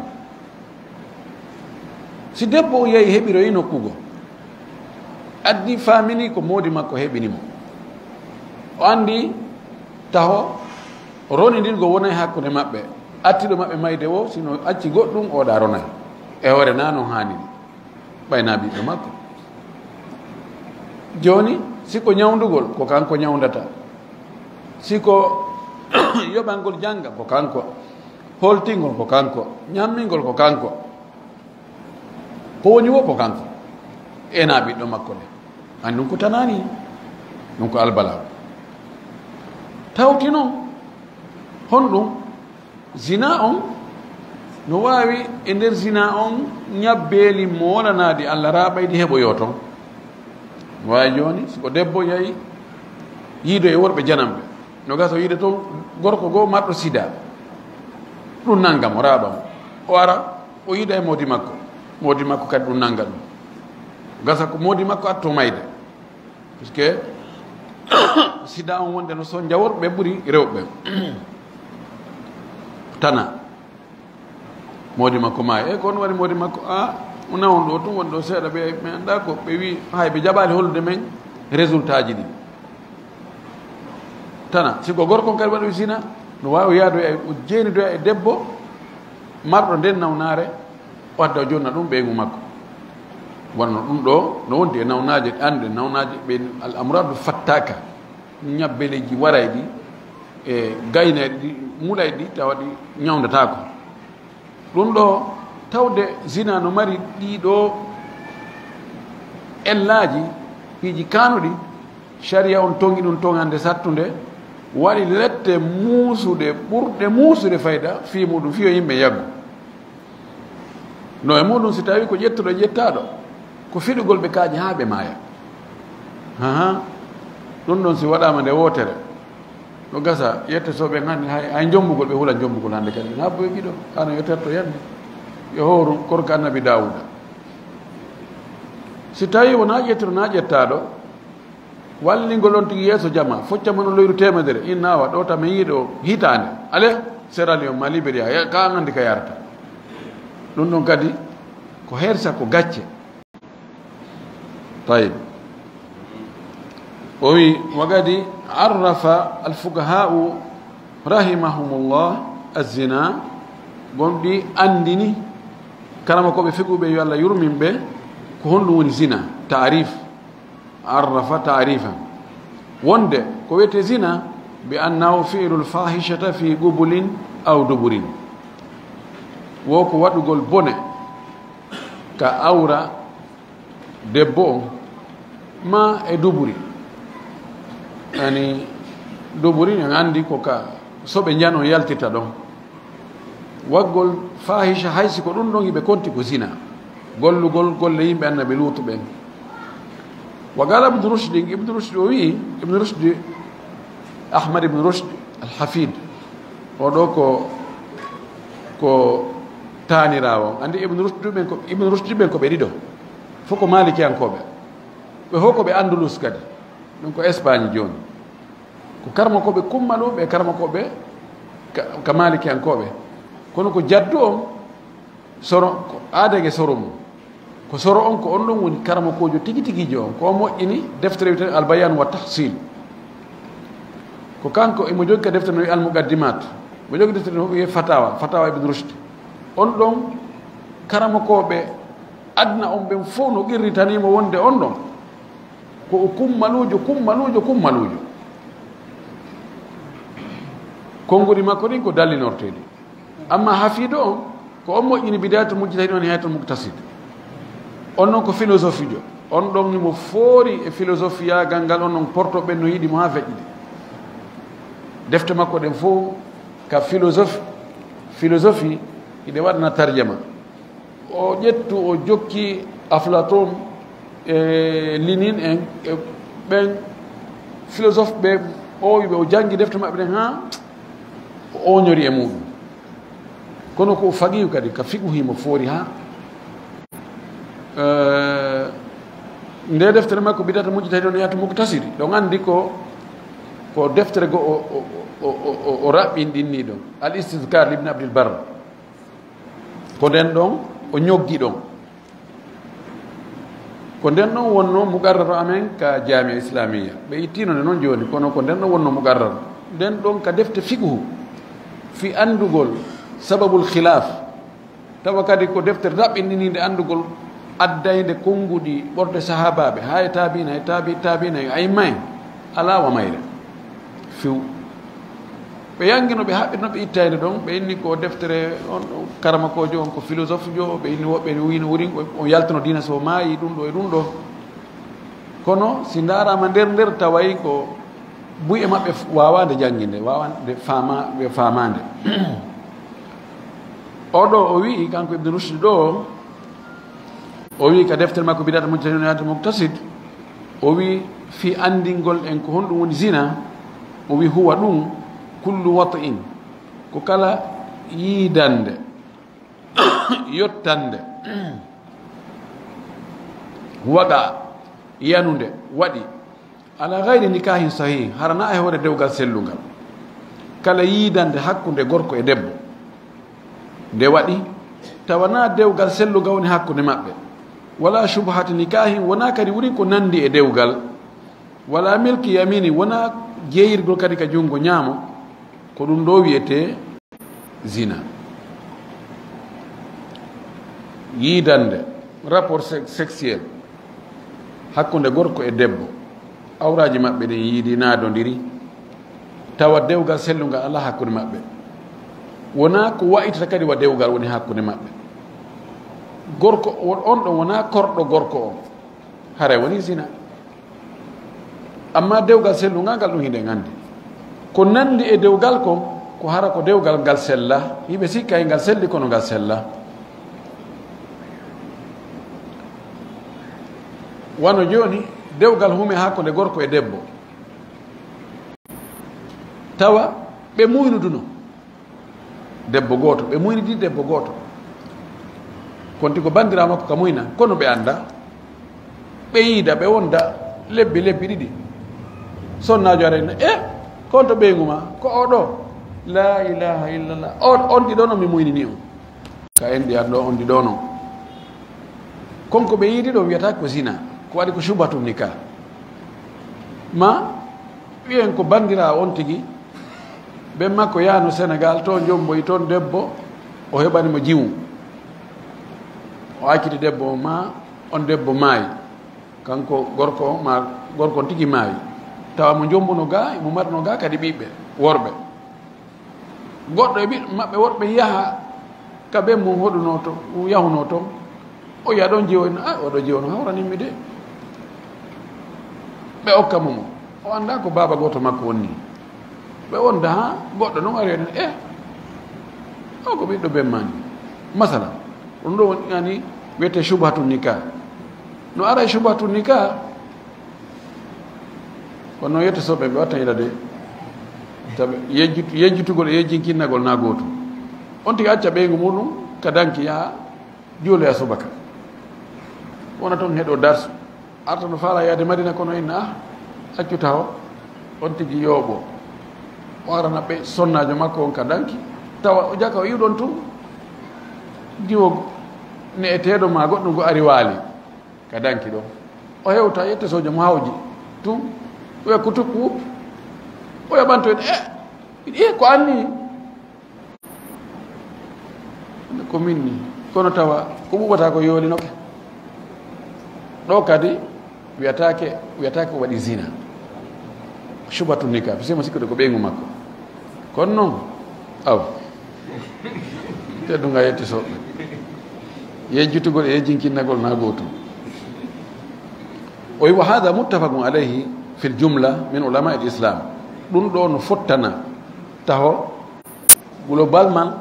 Si debbo on yahi heɓiroyi nokku goo, addi faamini ko moodi makko heɓini mo, o anndi taho ronindirgo wonay hakkunde maɓɓe, attiɗo maɓɓe mayde woo, si no acci goɗɗum, o ɗa ronay. E hoore naa non haaniri, ɓay naa ɓiɗɗo makko. Jooni, si ko ñawndugol, ko kanko ñawndata. Si ko yoɓangol jannga, ko kanko. Holtingol, ko kanko. Ñammingol, ko kanko. Ko woni woo ko kanko. E naa ɓiɗɗo makko le. Anndi ɗum ko tanaani. Ɗum ko albalaaw. Tawti non, honɗum? Zina on no waawi e nder zina on ñabbeeli moolanaadi Alla raaɓayɗi heɓoyoo ton. No waawi jooni, si ko debbo yahi yiido e worɓe jananɓe, no gasa o yiida ton gorko goo marɗo sida, ɗum nanga mo, raaɓa mo. O ara, o yiida e moodi makko, moodi makko kadi ɗum nanga ɗum. Gasa ko moodi makko atto mayde. Puisque sida on wonde no sonja worɓe ɓuri rewɓe. Tana. Moodi makko maayi. E ko on waɗi moodi makko? A, o nawon ɗo tun, woni ɗo seeɗa, ɓe, mi anndaa ko ɓe wi, hay ɓe jaɓaali hollude men résultat ji ɗin. Tana, si ko gorko on kadi waɗi zina, no waawi yaadoya, o jeenidoya e debbo marɗo nden nawnaare, o adda o jonna ɗum ɓeyngu makko. Wonno ɗum ɗo no wondi e nawnaaje, annde nawnaaje ɓe, al amradu fattaka, ñabbeleeji warayɗi e gaynayɗi, mulayɗi, tawa ɗi ñawndataako. Ɗum ɗo, tawde zina no mari ɗii ɗoo ellaaji, piiji kaanuɗi, sharia on tongi ɗum tongande sattunde, waɗi lette muusuɗe, ɓurɗe muusude fayda fii muɗum, fii yo yimɓe yaggu. No e muɗum, si tawi ko ƴettuɗo e ƴettaaɗo, ko fiɗugol ɓe kaaƴe haa ɓe maaya. Ahan, ɗum ɗon si waɗaama nde wootere, no gasa, yettetooɓe hannde hay, hay njombugol, ɓe hula njombugol hannde kadi. Haa boy giɗo, hano yo tetto yande, yo hooru korka Annabi Daawuda. Si tawi wonaa ƴettuɗo, naa ƴettaaɗo, wallingol on tigi yeeso jama, focca mo no loyru teemedere, inna awa, ɗo ta men yiɗo hitaande. Ale, Sierra Leone, ma Liberia, ya-, ka an anndi ka yarata. Ɗum ɗon kadi ko hersa, ko gacce. Tayyib. O wi, wa qad arrafa al-fuqaha'u rahimahumullah az-zina, gomɗi anndini, karama ko ɓe fiquɓe, yo Allah yurmin ɓe, ko honɗum woni zina, taarif. Arrafa taarifan. Wonde ko wiyetee zina, bi annahu fi'lul fahishata fi qubulin aw duburin. Wo ko waɗugol bone ka awra debbo on, ma e duburi. Yani, duburi, en anndi ko ka soɓe njanon yaltirta ɗon. Waggol fahisha, hay si ko ɗum ɗon hiɓe konti ko zina. Gollugol golle yimɓe Annabi Luutu ɓen. Wa qala Ibn Rushd, Ibn Rushd o wi'i, Ibn Rushd, Ahmad Ibn Rushd Al-Hafid, o ɗo ko, ko taaniraawo. Anndi Ibn Rushd ɓen ko, Ibn Rushd ɓen ko ɓe ɗiɗo. Fof ko Maalikiyankooɓe. Ɓe fof ko ɓe Andalus kadi. Ɗum ko Espagne jooni. Ko karamokooɓe kummaluuɓe e karamokooɓe ka, ka Maalikiyankooɓe. Kono ko jaddu on, soro, ko aadege soro mum. Ko soro on, ko on ɗon woni karamokoojo tigi tigiijo on. Ko o moƴƴini deftere wiyetee Albayan wa Tahsil. Ko kanko emo jogii ka deftere no wi'ee Al Muqaddimat. Mo jogii deftere no wi'ee Fatawa, Fatawa Ibn Rushd. On ɗon karamokooɓe aduna on ɓen fof no qirritanii mo wonde on ɗon ko o kummaluujo, kummaluujo, kummaluujo. Konguɗi makko ɗin ko dallinorteeɗi. Amma Hafiidu on, ko on moƴƴini Bidayatul Mujtahid wa Nihayatul Muqtasid. On non ko filosofiijo. On ɗon himo foori e filosofiyaagal ngal, on ɗon porto ɓen no yiɗi mo haa feƴƴiɗi. Defte makko ɗen fof ka filosofi, filosofi, hiɗe waɗana tarjama. O ƴettu, o jokki Aflaton e Lénine en, e ɓen filosof ɓe, o wiɓe, o janngi defte maɓɓe ɗen haa o ooñori e muɗum. Kono ko o faqiihu kadi, ka fiqhu himo foori haa, eh, nde deftere makko Bidayatul Mujtahid wa Nihayatul Muqtasid, ɗon anndi ko, ko deftere go o, o, o, o, o, o raɓɓinɗinni ɗon, Al Istizkar Ibn Abdul Barr. Ko nden ɗon o ñoggi ɗon. Ko nden ɗon wonno muqarraro amen ka Jaami'a Islamiyya. Ɓe ittiino nde non jooni, kono ko nden ɗon wonno muqarraro. Nden ɗon ka defte fiqhu, fii anndugol sababul khilaf, tawa kadi ko deftere raɓɓinɗiniinde anndugol addaynde konnguɗi ɓorde sahaabaaɓe, haa e taabiina, e taabi, taabiina, e a'imma en, alaa wa mayre. Few. Ɓe yanngino, ɓe haɓɓitino, ɓe ittaynde ɗon, ɓe inni ko deftere on, on karamokoojo on ko filosofiijo, ɓe inni woɓɓe wiino wurin, on yaltino diina so maayi, ɗum ɗo e ɗum ɗo. Kono si ndaaraama nder nder, taway ko buy e maɓɓe f-, waawaande jannginde, waawaande faama-, ɓe faamaande. O ɗo o wi'i, kanko Ibn Rushd ɗo, o wi'i ka deftere makko Bidayatul Mujtahid wa Nihayatul Muqtasid, o wi'i fii anndingol en ko honɗum woni zina, o wi'i huwa ɗum kullu wat'in, ko kala yiidande, yottande, waqa, yanunde, waɗi, ala gayri nikahin sahih, hara na e hoore dewgal sellungal. Kala yiidande hakkunde gorko e debbo nde waɗi, tawa na dewgal sellungal woni hakkunde maɓɓe. Wala shubhati nikahin, wona kadi woni ko nandi e dewgal. Wala milki yamini, wona jeeyirgol kadi ka junngo ñaamo. Ko ɗum ɗo wiyetee zina. Yiidande, rapport se-, sexuel, hakkunde gorko e debbo, awraaji maɓɓe ɗin yiidi naadondiri, tawa dewgal sellungal alaa hakkunde maɓɓe. Wonaa ko wa'itata kadi wa dewgal woni hakkunde maɓɓe. Gorko on, on ɗon wonaa korɗo gorko on. Haray woni zina. Amma dewgal sellungal ngal ɗum hiɗen anndi. Ko nanndi e dewgal kon, ko hara ko dewgal ngal sella. Yimɓe sikka e ngal selli kono ngal sella. Wano jooni, dewgal hume hakkunde gorko e debbo. Tawa ɓe muynuduno. Debbo gooto, ɓe muynidi debbo gooto. Konti ko banndiraawo makko ka muyna, kono ɓe annda. Ɓe yiida, ɓe wonda lebbi, lebbi ɗiɗi. Sonnaajo ara ina, "Eh, ko on to ɓeyngu ma?" "Ko o ɗo." "La ilaha illallah. On, on ɗiɗo no mi muynini on." Ka en ɗi anndo on ɗiɗo no. Kon ko ɓe yiidi ɗo wiyata ko zina. Ko waɗi ko shubhatu nikah. Ma wiyen ko banndiraawo on tigi, ben makko yahno Senegal, to jomboyi toon debbo, o heɓani mo jiwu. O acciti debbo o ma, on debbo maayi. Kanko gorko o ma, gorko on tigi maayi. Tawa mo jombuno ga, mo marno ga kadi ɓiɓɓe worɓe. Goɗɗo e ɓiɓɓe maɓɓe worɓe yaha ka ben mum hoɗunoo to, yahunoo toon. O yiya ɗon jiwo, ina, "Ah, oɗo jiwo no hawranin mi de." Ɓe okka mo mo. O annda ko baaba gooto makko wonni. Ɓe wonda haa goɗɗo non ari, ene, "Eh, o ko ɓiɗɗo ben maa ni." Masala, ɗum ɗo woni, yani, wiyetee shubhatu nikah. No ara e shubhatu nikah, kono yetto soɓe ɓe watta ila de. Tawi yejjit-, yejjitugol e yejjinkinnagol na gootum. On tigi acca ɓeyngu muɗum ka danki yaha juuloya subaka. Wona toon heɗo darsu. Arta no faala yaade Madina kono inna, ah, accu taho. On tigi yooɓo. O arana ɓe sonnaajo makko on ka danki. Tawa o jaka o iwɗon tun, diwo ne'eteeɗo ma goɗɗum go ari waali ka danki ɗon. O hewta yetta soja mo hawji tun, o wi'a kutukku, o yaɓanto en, "Eh, eh, ko anni?" Ko min ni. Kono tawa ko ɓuɓata ko yoolinoke. Ɗo kadi wiyataake, wiyataake o waɗi zina. Shubhatu nikah, parce que mo sikkude ko ɓeyngu makko. Kono noon, aw, teddunga yetti soɓɓe. Yejjitugol e yejjinkinnagol na gootum. O wi, "Wa hadha muttafaqun alayhi fil jumla min ulama al islam." Ɗum ɗo no fottana taho globalement,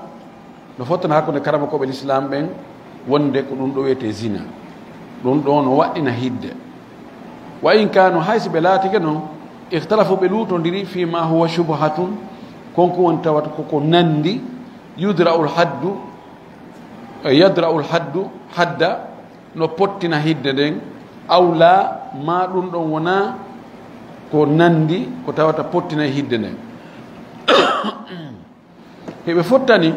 no fottana hakkunde karamokooɓe l'islam ɓen, wonde ko ɗum ɗo wiyetee zina. Ɗum ɗo no waɗɗina hidde. Wa in kanu, hay si ɓe laatike noon, ikhtalafu, ɓe luutondiri, fi ma huwa shubhatun, kon ko woni tawata koko nandi, yudra'ul haddu, eh, yadra'ul haddu, hadda, no pottina hidde nden, aw la, ma ɗum ɗon wona ko nandi, ko tawata pottina hidde nden. Heɓe fottani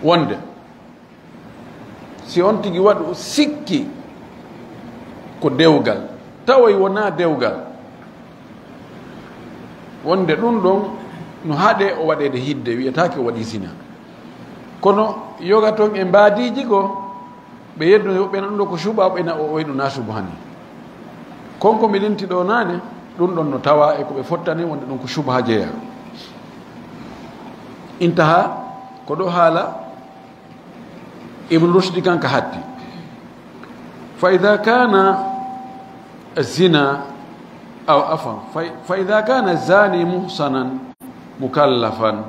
wonde si on tigi waɗu sikki ko dewgal, tawoy wona dewgal, wonde ɗum ɗon no haɗe o waɗeede hidde, wiyataake o waɗi zina. Kono yoga toon e mbaadiiji goo, ɓe yedduno ɓen ɗum ɗo ko suɓa, ɓe na o oyɗu na suɓu hani. Kon ko mi linti ɗo naane, ɗum ɗon no tawa e ko ɓe fottani wonde ɗum ko subha jeya. Intaha, ko ɗo haala Ibn Rushdi kan ka hatti. Fa idha kana zina, aw afan, fa, fa idha kana zani muhsanan mukallafan,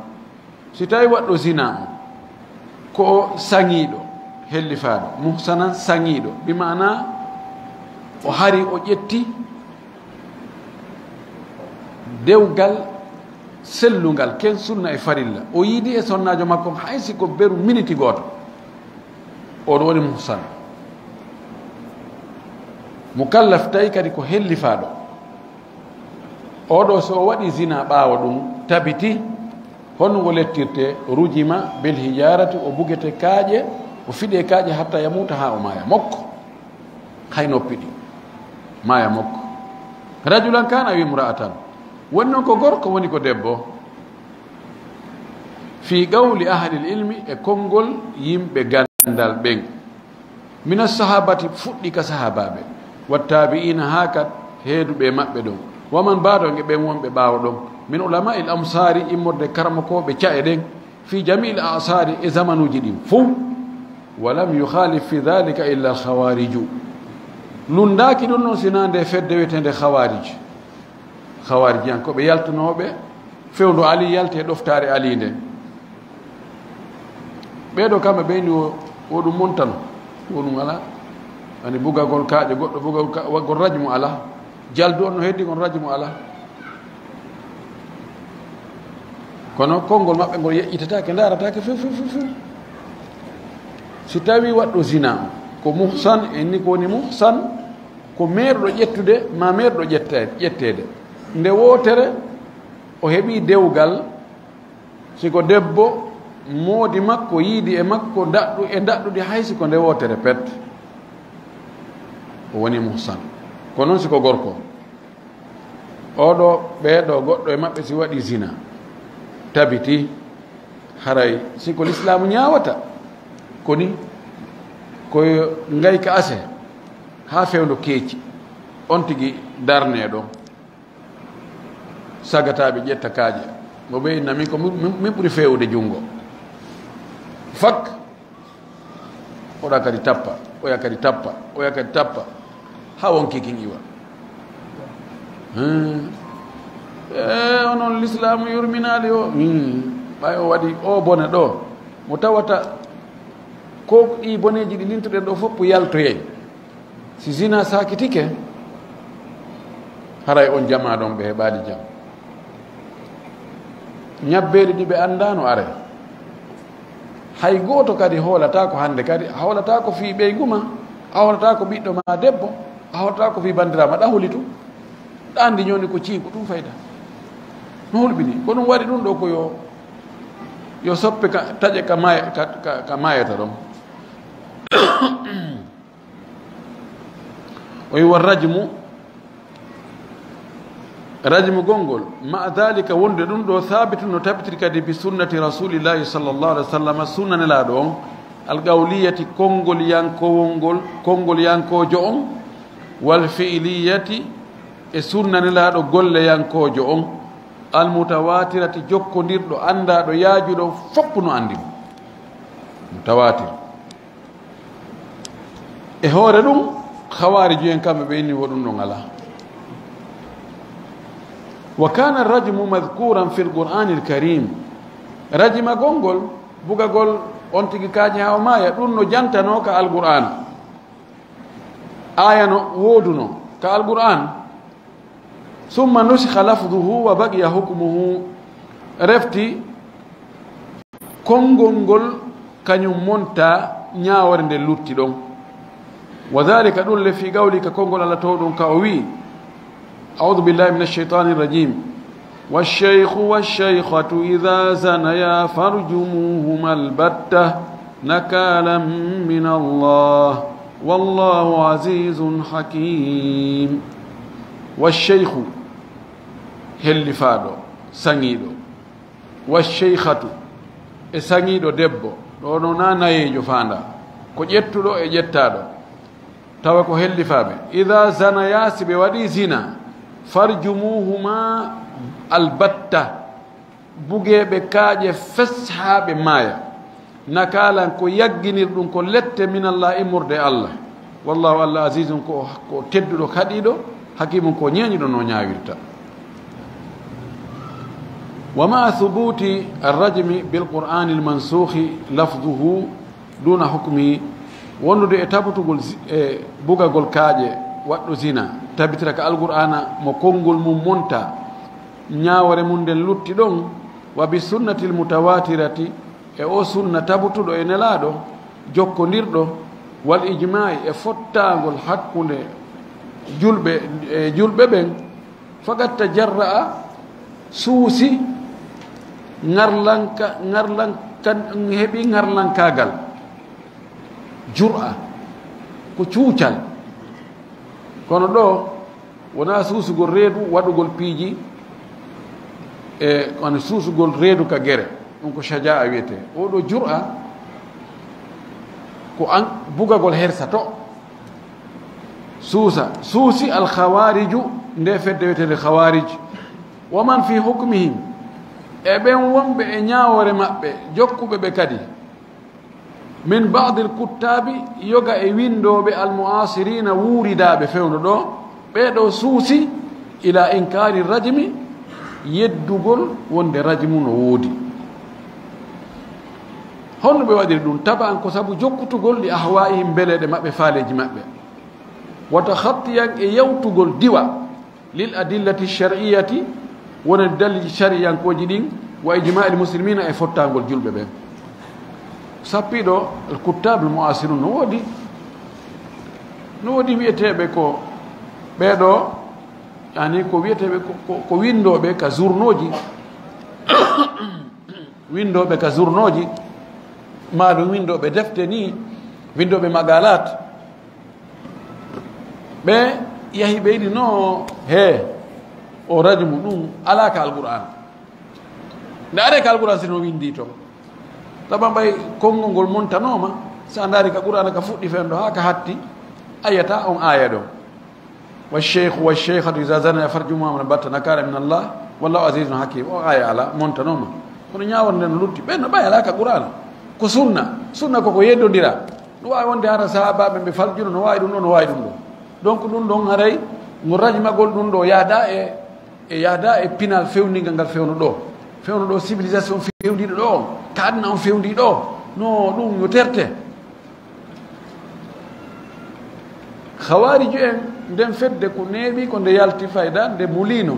si tawi waɗɗo zina on ko o saŋiiɗo, hellifaaɗo, muhsanan saŋiiɗo, bi maana o hari o ƴetti dewgal sellungal, ken sunna e farilla, o yiidi e sonnaajo makko hay si ko beru miniti gooto, o ɗo woni muhsan. Mukallaf tawi kadi ko hellifaaɗo. Oɗo so o waɗi zina ɓaawo ɗum tabiti, honno ngo lettirte? Rujima bil hijarati, o bugete kaaƴe, o fiɗe kaaƴe hatta yamuta, haa o maaya mokko. Hay noppi ɗi, maaya mokko. Rajulan kana aw imra'atan, woni noon ko gorko, woni ko debbo. Fi qawli ahlil ilmi, e konngol yimɓe ganndal ɓen. Mina sahabati, fuɗɗi ka sahabaaɓe, wa tabi'ina, haa ka heeduɓe maɓɓe ɗon, wa man ba'dahum, e ɓen wonɓe ɓaawo ɗon, min ulama'il amsari, immorde karamokooɓe ca'e ɗen, fi jami'il a'sari, e zamanuuji ɗin fow. Wa lam yukhalif fi dhalika illa al khawariju. Lunndaaki ɗum noon sinaa nde fedde wiyeteende khawarij. Khawarijiyankooɓe yaltunooɓe fewndo Ali, yalti e ɗoftaare Ali nden. Ɓee ɗoo kamɓe ɓeyni o, o ɗum montano, o ɗum alaa. Ani bugagol kaaƴe, goɗɗo bugagol ka-, waggol rajmu alaa. Jaldu on no heddi kon rajmu alaa. Kono konngol maɓɓe ngol yeƴƴitataake, ndaarataake few, few, few, few. Si tawii waɗɗo zina ko muhsan, en ni ko woni muhsan, ko meeruɗo ƴettude, ma meeruɗo ƴette-, ƴetteede. Nde wootere, o heɓii dewgal, si ko debbo, moodi makko yiidi e makko ndaɗɗu-, e ndaɗɗudi, hay si ko nde wootere pet, o woni muhsan. Ko noon si ko gorko. Oɗo, ɓee ɗoo, goɗɗo e maɓɓe si waɗi zina, tabiti, haray si ko lislaamu ñaawata, koni ko ngayka ase haa fewndo keeci, on tigi darnee ɗon. Sagataaɓe ƴetta kaaƴe. Mo ɓe inna min ko min, min, min ɓuri feewude junngo. Fak, oɗa kadi tappa, oya kadi tappa, oya kadi tappa. Haa wonki kin iwa. Hmm. E onon lislaamu yurminaali o. Hmm. Ɓay o waɗi o bone ɗo. Mo tawata ko ɗi boneeji ɗi lintuɗen ɗo fof yaltoyay. Si zina sakitike, haray on jamaa ɗon ɓe heɓaali jam. Ñabbeeli ɗi ɓe anndaano are. Hay gooto kadi hoolataako hannde kadi, a hoolataako fii ɓeyngu ma, a hoolataako ɓiɗɗo ma debbo, a hoolataako fii banndiraawo ma, ɗa holi tun. Ɗa anndi ñoni ko ciiku tun fayda. hulɓini. Ko ɗum waɗi ɗum ɗo ko yo, yo soppe ka, taƴe ka maaya, ka, ka, ka maayata ɗon. O wi wa rajmu, rajmu gonngol, ma dalika, wonde ɗum ɗo, thabitu, no tabitiri kadi, bi sunnati rasulillahi sallallahu alaihi wasallam, sunna nelaaɗo on, al qawliyati, konngol yankowol ngol, konngol yankoojo on, wal fi'liyati, e sunna nelaaɗo golleyankoojo on, al mutawatirati, jokkondirɗo, anndaaɗo, yaajuɗo, fof no anndi mo. Mutawatir. E hoore ɗum, Khawaariju en kamɓe ɓe inni wo ɗum ɗon alaa. Wa kana rajmu madhkuran fil Qur'anil Karim. Rajimagol ngol, bugagol on tigi kaaƴe haa o maaya, ɗum no jantanoo ka Alqur'aan. Aaya no wooduno ka Alqur'aan. Summa nusikha lafduhu wa baqiya hukmuhu. Refti konngol ngol kañum monta ñaawore nde lutti ɗon. Wa dhalika, ɗum le, fi qawli, ka konngol Allah towɗum ka o wi, a'udhu billahi minash shaitanir rajim. Wash-shaykhu wash-shaykhatu idha zanaya farjumuhuma albatta nakalan min Allah. Wallahu azizun hakim. Wash-shaykhu, hellifaaɗo, saŋiiɗo. Wash-shaykhatu, e saŋiiɗo debbo, ɗo no na nayeejo faanda, ko ƴettuɗo e ƴettaaɗo, tawa ko hellifaaɓe. Idha zanaya, si ɓe waɗi zina, farjumuhuma albatta, bugeeɓe kaaƴe fes haa ɓe maaya. Nakaalan, ko yagginirɗum, ko lette, minallah, immorde Allah. Wallahu, Allah, azizun, ko, ko tedduɗo, kaɗiiɗo, hakimun, ko ñeeñuɗo no ñaawirta. Wa ma thubuti arrajmi bil qur'anil mansukhi lafduhu duna hukmihi, wondude e tabutugol zi-, e bugagol kaaƴe waɗɗo zina, tabitira ka Alqur'aana mo konngol mum monta, ñaawore mum nden lutti ɗon, wa bi sunnatil mutawatirati, e o sunna tabutuɗo e Nelaaɗo, jokkondirɗo, wal ijmaa'i, e fottaangol hakkunde julɓe, e julɓe ɓen, faqad tajarra'a, suusi, ŋarlanka-, ŋarlankan-, heɓi ŋarlankaagal, jur'a, ko cuucal. Kono ɗo, wonaa suusugol reedu, waɗugol piiji, e kono suusugol reedu ka gere. Ɗum ko shajaa'a wiyetee. Oo ɗoo jur'a ko an bugagol hersa to. Suusa, suusi al khawariju, nde fedde wiyeteende khawarij. Wa man fi hukmihim, e ɓen wonɓe e ñaawoore maɓɓe, jokkuɓe ɓe kadi. Min ba'dil kuttaabi, yoga e winndooɓe, al mu'asiriina, wuuridaaɓe fewndo ɗoo, ɓee ɗoo suusi ila inkaari rajmi, yeddugol wonde rajmu no woodi. Honno ɓe waɗiri ɗum? Taba'an, ko sabu jokkutugol li ahwaa'ihim, mbeleeɗe maɓɓe, faaleeji maɓɓe. Wa takhattiyan, e yawtugol diwa. Lil adillati shar'iyyati, wonande dalilji shariyankooji ɗin, wa ijma'il muslimina, e fottaangol julɓe ɓen. Sappiɗo al kuttab al mu'asirun no woodi, no woodi wi'eteeɓe ko ɓee ɗoo, yani ko wi'eteeɓe ko, ko, ko winndooɓe ka zurnooji, winndooɓe ka zurnooji, maa ɗum winndooɓe defte ni, winndooɓe maqalat. Ɓe yahi ɓeydi no, he, o rajmu ɗum alaa ka Alqur'aan. Nde aree ka Alqur'aan, si no winndi to. Taba mbay konngol ngol montanooma, si a ndaari ka Qur'aana ka fuɗɗi fewndo haa ka hatti, a yiyata on aaya ɗo. Wa sheykhu wa sheykhatu iza zanaya farjumuhuma albatta nakala min Allah, wallahu azizun hakim. O aaya alaa, montanooma. Kono ñaawore nden no lutti. Ɓen no ɓay alaa ka Qur'aana. Ko sunna. Sunna ko ko yeddondira. No waawi wonde hara sahaabaaɓe ɓe faljuno, no waawi ɗum ɗo, no waawi ɗum ɗo. Donc ɗum ɗon haray ngo rajmagol ɗum ɗo yaada e, e yaada e pinal fewndingal ngal fewndo ɗo. Fewndo ɗo civilisation fewndiiɗo ɗo on, ka aduna on fewndii ɗo. No ɗum yo terte. Khawariju en, nden fedde ko neeɓi, ko nde yalti fayda, nde muliino.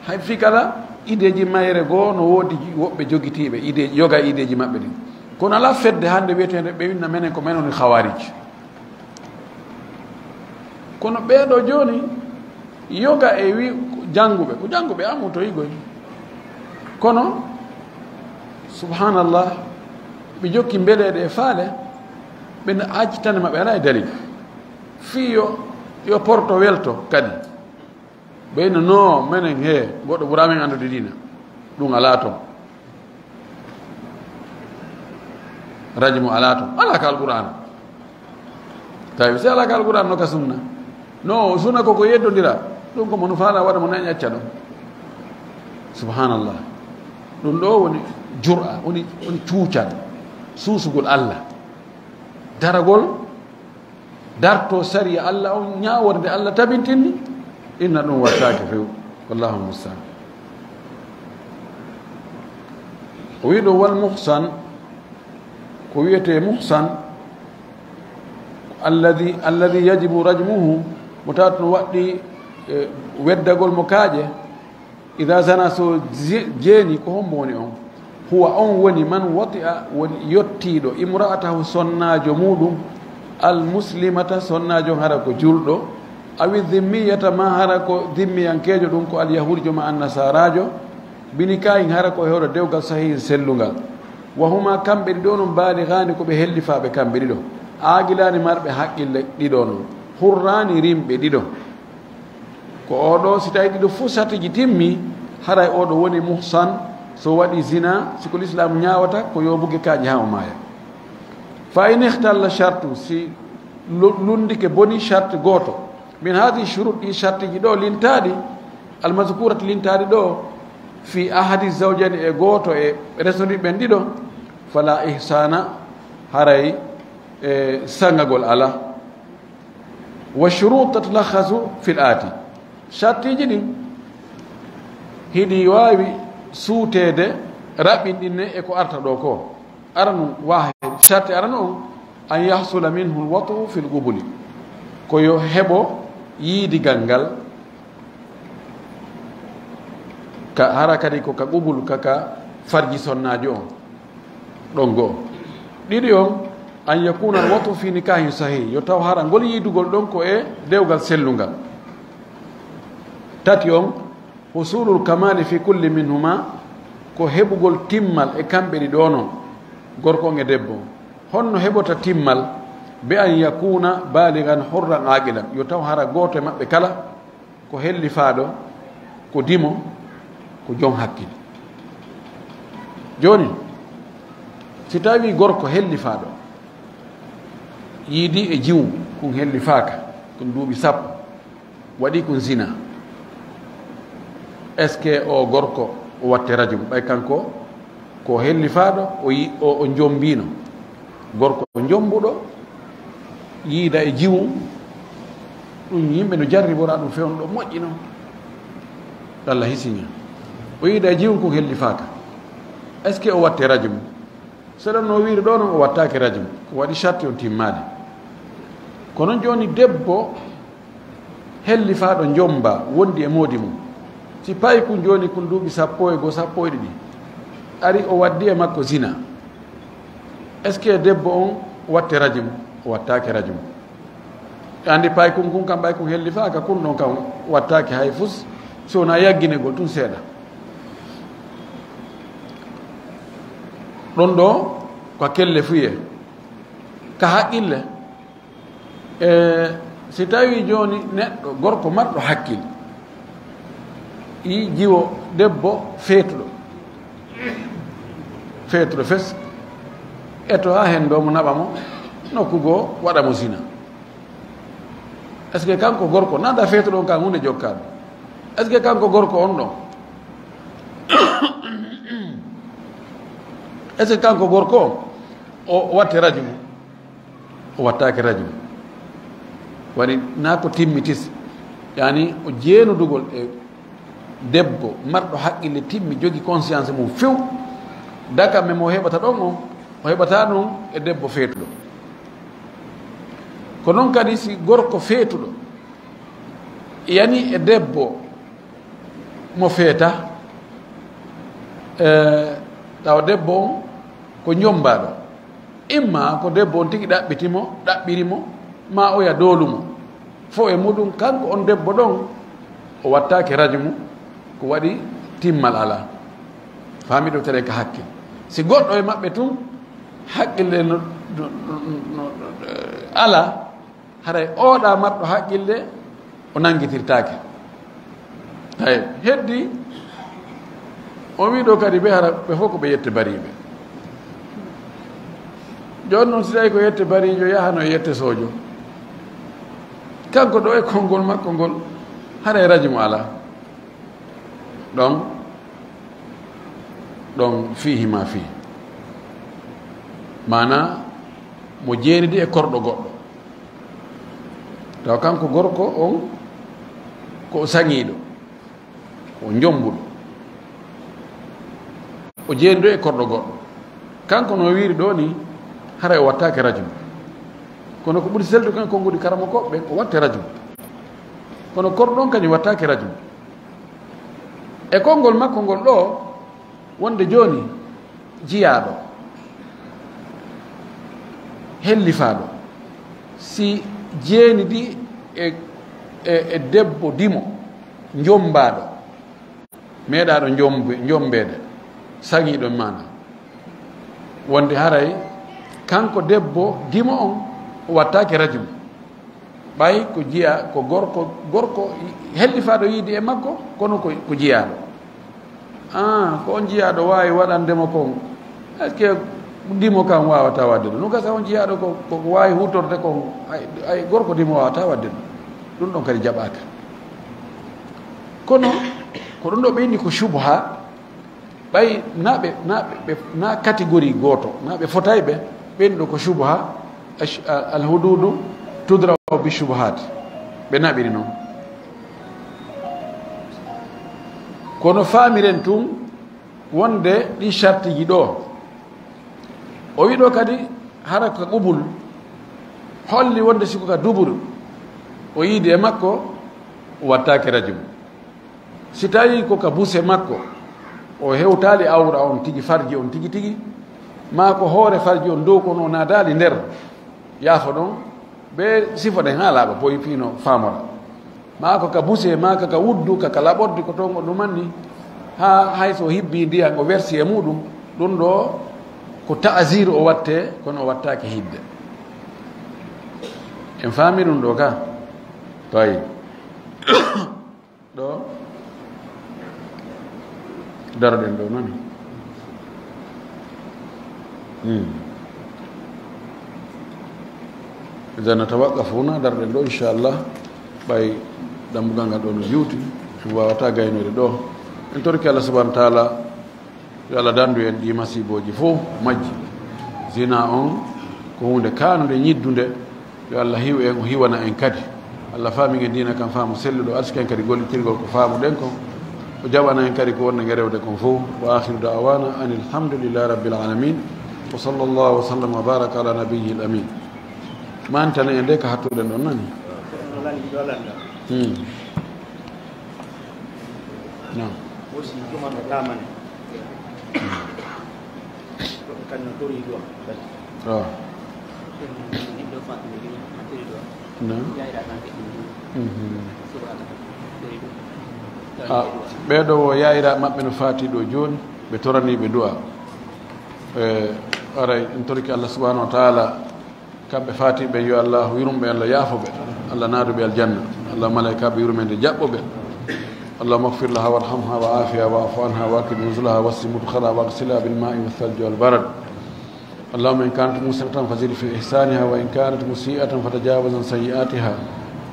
Hay fii kala ideeji mayre goo no woodi woɓɓe jogitiiɓe ideeji, yoga ideeji maɓɓe ɗin. Kono alaa fedde hannde wiyeteende ɓe winna menen ko men woni Khawarij. Kono ɓee ɗoo jooni, yoga e wi jannguɓe, ko jannguɓe amutoyigoy. Kono, subhanallah, ɓe jokki mbeleeɗe e faale, ɓe accitande maɓɓe alaa e dalil. Fii yo, yo porto welto kadi. Ɓeyno no menen he, goɗɗo ɓura men anndude diina. Ɗum alaa toon. Rajmu alaa toon. Alaa ka Alqur'aana. Tawi si alaa ka Alqur'aana no ka sunna. No sunna ko ko yeddondira. Ɗum ko mo no faala waɗa mo nañi acca ɗum. Subhanallah. Ɗum ɗo woni jur'a, woni, woni cuucal, suusugol Allah. Daragol, darto sariya Allah on, ñaaworde Allah tabintinni, inna ɗum wattaake few. Wallahu musta'an. O wi ɗo wal muhsan, ko wiyetee muhsan, alladi, alladi yajibu rajmuhu, mo tawata no waɗɗi, eh, weddagol mo kaaƴe, ida zana, so je-, jeeni, ko hombo woni on? Huwa, on woni man wati'a, woni yottiiɗo, imra'atahu, sonnaajo muuɗum, al muslimata, sonnaajo on hara ko julɗo, awi zimmiyata, ma hara ko zimmiyankeejo, ɗum ko al yahuudijo ma an nasaaraajo, binikahin, hara ko e hoore dewgal sahihin sellungal. Wa huma, kamɓe ɗiɗo non, baaligaani, ko ɓe hellifaaɓe kamɓe ɗiɗo, aaqilaani, marɓe haqqille ɗiɗo non, hurraani, rimɓe ɗiɗo. Ko oɗo, si tawi ɗiɗo fuu sartiji timmi, haray oɗo woni muhsan, so waɗi zina, si ko lislaam ñaawata, ko yo buge kaaƴe haa o maaya. Fa in ikhtalla shartu, si lu-, lundike boni sharti gooto, min haadi shurut, ɗi shartiji ɗo lintaaɗi, al mazkurati lintaaɗi ɗo, fi ahadi zawjani, e gooto e resondiɓe ɓen ɗiɗo, fala ihsana, haray, e, sangagol ala. Wa shurut tatalakhasu fil aati. Shartiiji ɗin hiɗi waawi suuteede, raɓɓinɗinne e ko arta ɗo ko. Aranu waahid, sharti aranu on, an yahsula minhu alwat'u fil qubuli. Ko yo heɓo yiidigal ngal ka, hara kadi ko ka qubul, ka, ka farji sonnaajo on. Ɗon goo. Ɗiɗi on, an yakuna alwat'u fi nikahin sahih, yo taw hara ngol yiidugol ɗon ko e dewgal sellungal. Tati on, husulul kamali fi kulli minhuma, ko heɓugol timmal e kamɓe ɗiɗo non, gorko on e debbo on. Honno heɓota timmal? Bi an yakuna baligan hurran aqilan, yo taw hara gooto e maɓɓe kala ko hellifaaɗo, ko dimo, ko jom hakkil. Jooni, si tawi gorko hellifaaɗo yiidi e jiwu, kun hellifaaka, kun duuɓi sappo, waɗi kun zina, est-ce que o gorko o watte rajum? Ɓay kanko ko hellifaaɗo, o yi-, o, o jombiino. Gorko jombuɗo, yiida e jiwu, ɗum yimɓe no jarribora ɗum fewndo ɗo moƴƴino. Allah hisiña. O yiida e jiwu, ko hellifaaka. Est-ce que o watte rajum? Selon no wiiri ɗo, non o wattaake rajum. Ko waɗi sharti on timmaade. Kono jooni debbo hellifaaɗo jomba wondi e moodi mum. Si paykun jooni kun duuɓi sappo e goo, sappo e ɗiɗi, ari o waddi e makko zina, est-ce que debbo on watte rajum? O wattaake rajum. E andi paykun kun kam, ɓay kun hellifaaka, kun ɗon kam wattaake hay fus, si wonaa yagginegol tun seeɗa. Ɗon ɗo ko kelle fuye, ka haqqille. E si tawi jooni neɗɗo, gorko marɗo hakkil, yi jiwo debbo feetuɗo, feetuɗo fes, eto haa hen ɗo mo naɓa mo, nokku goo waɗa mo zina. Est-ce que kanko gorko, nanda feetuɗo on kan hunde jokkaɗo, est-ce que kanko gorko on ɗon, est-ce que kanko gorko o watte rajum? O wattaake rajum. Waɗi naa ko timmitis, yani o jeenudugol e debbo marɗo haqqille timmi, jogi conscience mum few, daka men mo heɓata ɗon on, o heɓata ɗum e debbo feetuɗo. Ko noon kadi si gorko feetuɗo yani e debbo mo feeta, e, tawa debbo on ko njombaaɗo, imma ko debbo on tigi ɗaɓɓiti mo, ɗaɓɓiri mo, ma oya doolu mo. Fof e muɗum, kanko on debbo ɗon, o wattaake rajmu, ko waɗi timmal alaa. Faami ɗo tere ka hakkil. Si goɗɗo e maɓɓe tun haqqille no, no, no, no, no, ala, haray oɗa marɗo haqqille o nanngitirtaake. Hay heddi, o wi ɗo kadi ɓe hara ɓe fof ko ɓe yette bariiɓe. Jooni noon, si tawi ko yette bariijo, yahano e yette soojo. Kanko ɗo e konngol makko ngol, haray raji mo alaa. Ɗon, ɗon fiihi ma fii. Maanaa, mo jeenidi e korɗo goɗɗo. Tawa kanko gorko on, ko o saŋiiɗo, ko o njommbuɗo. O jeenidi e korɗo goɗɗo. Kanko no wiiri ɗo ni, haray o wattaake rajum. Kono ko ɓuri seldude kan konnguɗi karamokooɓe ɓen, o watte rajum. Kono korɗo on kañum wattaake rajum. E konngol makko ngol ɗo, wonde jooni jiyaaɗo, hellifaaɗo, si jeenidi e, e, e debbo dimo, njommbaaɗo, meeɗaaɗo njombe-, njommbeede, saŋiiɗo maana, wonde haray kanko debbo dimo on, o wattaake rajum. Ɓay ko jiya, ko gorko, gorko hellifaaɗo yiide e makko, kono ko, ko jiyaaɗo. Ah, ko on jiyaaɗo waawi waɗande mo kon. Est-ce que dimo kan waawata waɗde ɗum? Ɗum gasa on jiyaaɗo ko, ko waawi huutorde kon, ay, ay, gorko dimo waawata waɗde ɗum. Ɗum ɗon kadi jaɓaaka. Kono, ko ɗum ɗo ɓeyni ko subha, ɓay na ɓe, na ɓe, ɓe, na catégorie gooto, na ɓe fotay ɓe, ɓen ɗo ko subha, ash-, a-, alhududu tudra'u bi shubuhat. Ɓe naɓiri noon. Kono faamiren tun wonde ɗi sartiji ɗo. O wi ɗo kadi hara ka qubul, holli wonde si ko ka dubur, o yiidi e makko, o wattaake rajum. Si tawi ko ka buse makko, o hewtaali awra on tigi, farji on tigi tigi, maa ko hoore farji on dow kono o naadaali nder, yaafo ɗon, ɓe sifo ɗen haa laaɓa, poyi piino faamora. Maa ko ka buse, maa ka, ka wuddu, ka, ka laɓordi, ko toon o ɗumanni, haa hay so o hibbi ndiyan, o wersi e muɗum, ɗum ɗo ko ta'zir o watte, kono o wattaake hidde. En faami ɗum ɗo ka? Tawi. Ɗo daroɗen ɗo noon. Hmm. Idan natawaqqafuna, daroɗen ɗo, inchallah. Ɓay dambugal ngal ɗo no juuti, en waawata gaynoyde ɗo. En torki Allah subhanahu wa taala, yo Allah dandu en ɗi masibooji fof majji. Zina on ko huunde kaanunde, ñiddunde. Yo Allah hiw en, o hiwana en kadi. Allah faami en diina kan faamu selluɗo, arsiki en kadi gollitirgol ko faamuɗen kon. O jaɓana en kadi ko wonɗen e rewde kon fof. Wa akhiru da'wana anil hamdulillahi rabbil alamin. Wa sallallahu wa sallam wa baraka ala nabiyyil amin. Mantane e nde ka hattuɗen ɗon nani. Hmm. Non. Aussi, ɗum on ɗo kamane. Ko ɓe kañum tori ɗo. Ah. Non. Mhm. Ah, ɓee ɗo wo yaayira maɓɓe no faati ɗo jooni, ɓe toranii ɓe du'a. Eh, aray, en torike Allah subhanahu wa ta'ala, kamɓe faati ɓe, yo Allah yurmo ɓe, Allah yaafo ɓe, Allah naadu ɓe aljanna, Allah malaykaaɓe yurmeende jaɓɓo ɓe. اللهم اغفر لها وارحمها وعافها واعف عنها وأكرم نزلها ووسع مدخلها واغسلها بالماء والثلج والبرد. اللهم إن كانت محسنة فزد في إحسانها وإن كانت مسيئة فتجاوز عن سيئاتها.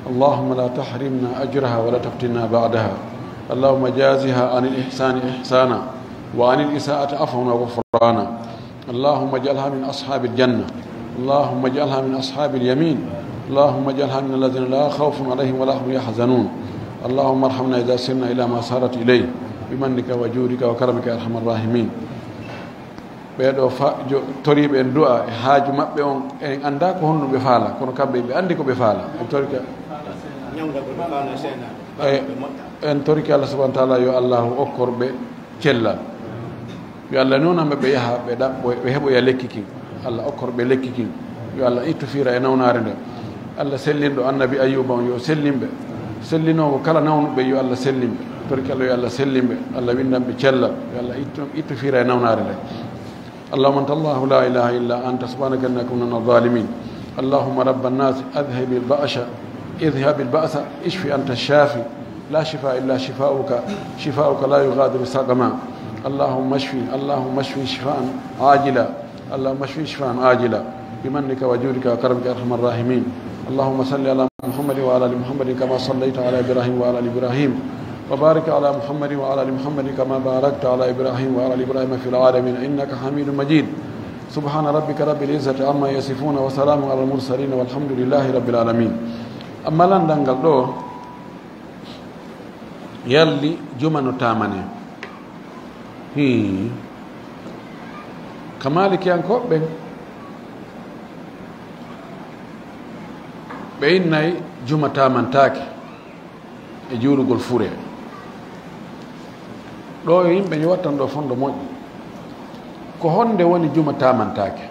اللهم لا تحرمنا أجرها ولا تفتنا بعدها. اللهم جازها عن الإحسان إحسانا وعن الإساءة عفوا وغفرانا. اللهم اجعلها من أصحاب الجنة. اللهم اجعلها من أصحاب اليمين. اللهم اجعلها من الذين لا خوف عليهم ولا هم يحزنون. اللهم ارحمنا إذا سرنا إلى ما سارت إليه بمنك وجودك وكرمك يا أرحم الراحمين. Ɓee ɗo fa-, jo-, toriiɓe en du'a e haaju maɓɓe on, en anndaa ko honno ɓe faala, kono kamɓe ɓe anndi ko ɓe faala. En torike, e, en torike Allah subhanahu wa ta'ala, yo Allahu okkor ɓe cellal. Yo Allah newnan ɓe, ɓe yaha, ɓe ɗaɓɓo-, ɓe heɓoya lekki kin. Allah okkor ɓe lekki kin. Yo Allah ittu fiira e nawnaare nden. Allah sellinɗo Annabi Ayyuba on, yo sellin ɓe. Sellinoowo kala nawnuɓe, yo Allah sellin ɓe. Torki Allah, yo Allah sellin ɓe, Allah windan ɓe cellal, yo Allah ittu, ittu fiira e nawnaare nde. اللهم أنت الله لا إله إلا أنت سبحانك إنا كنا من الظالمين. اللهم رب الناس أذهب البأس، اذهب البأس، اشف أنت الشافي، لا شفاء إلا شفاؤك، شفاؤك لا يغادر سقما. اللهم اشف، اللهم اشف شفاء عاجلا، اللهم اشف شفاء عاجلا بمنك وجودك وكرمك يا أرحم الراحمين. اللهم صل على محمد وعلى آل محمد كما صليت على إبراهيم وعلى آل إبراهيم، وبارك على محمد وعلى آل محمد كما باركت على إبراهيم وعلى آل إبراهيم في العالمين إنك حميد مجيد. سبحان ربك رب العزة عما يصفون وسلام على المرسلين والحمد لله رب العالمين. Amma lanndal ngal ɗo, yalli juma no taamane? Hii. Ka Maalikiyankooɓe ɓen, ɓe innay juma taamantaake e juulugol fure. Ɗo yo yimɓe yo wattan ɗo fondo moƴƴi. Ko honde woni juma taamantaake?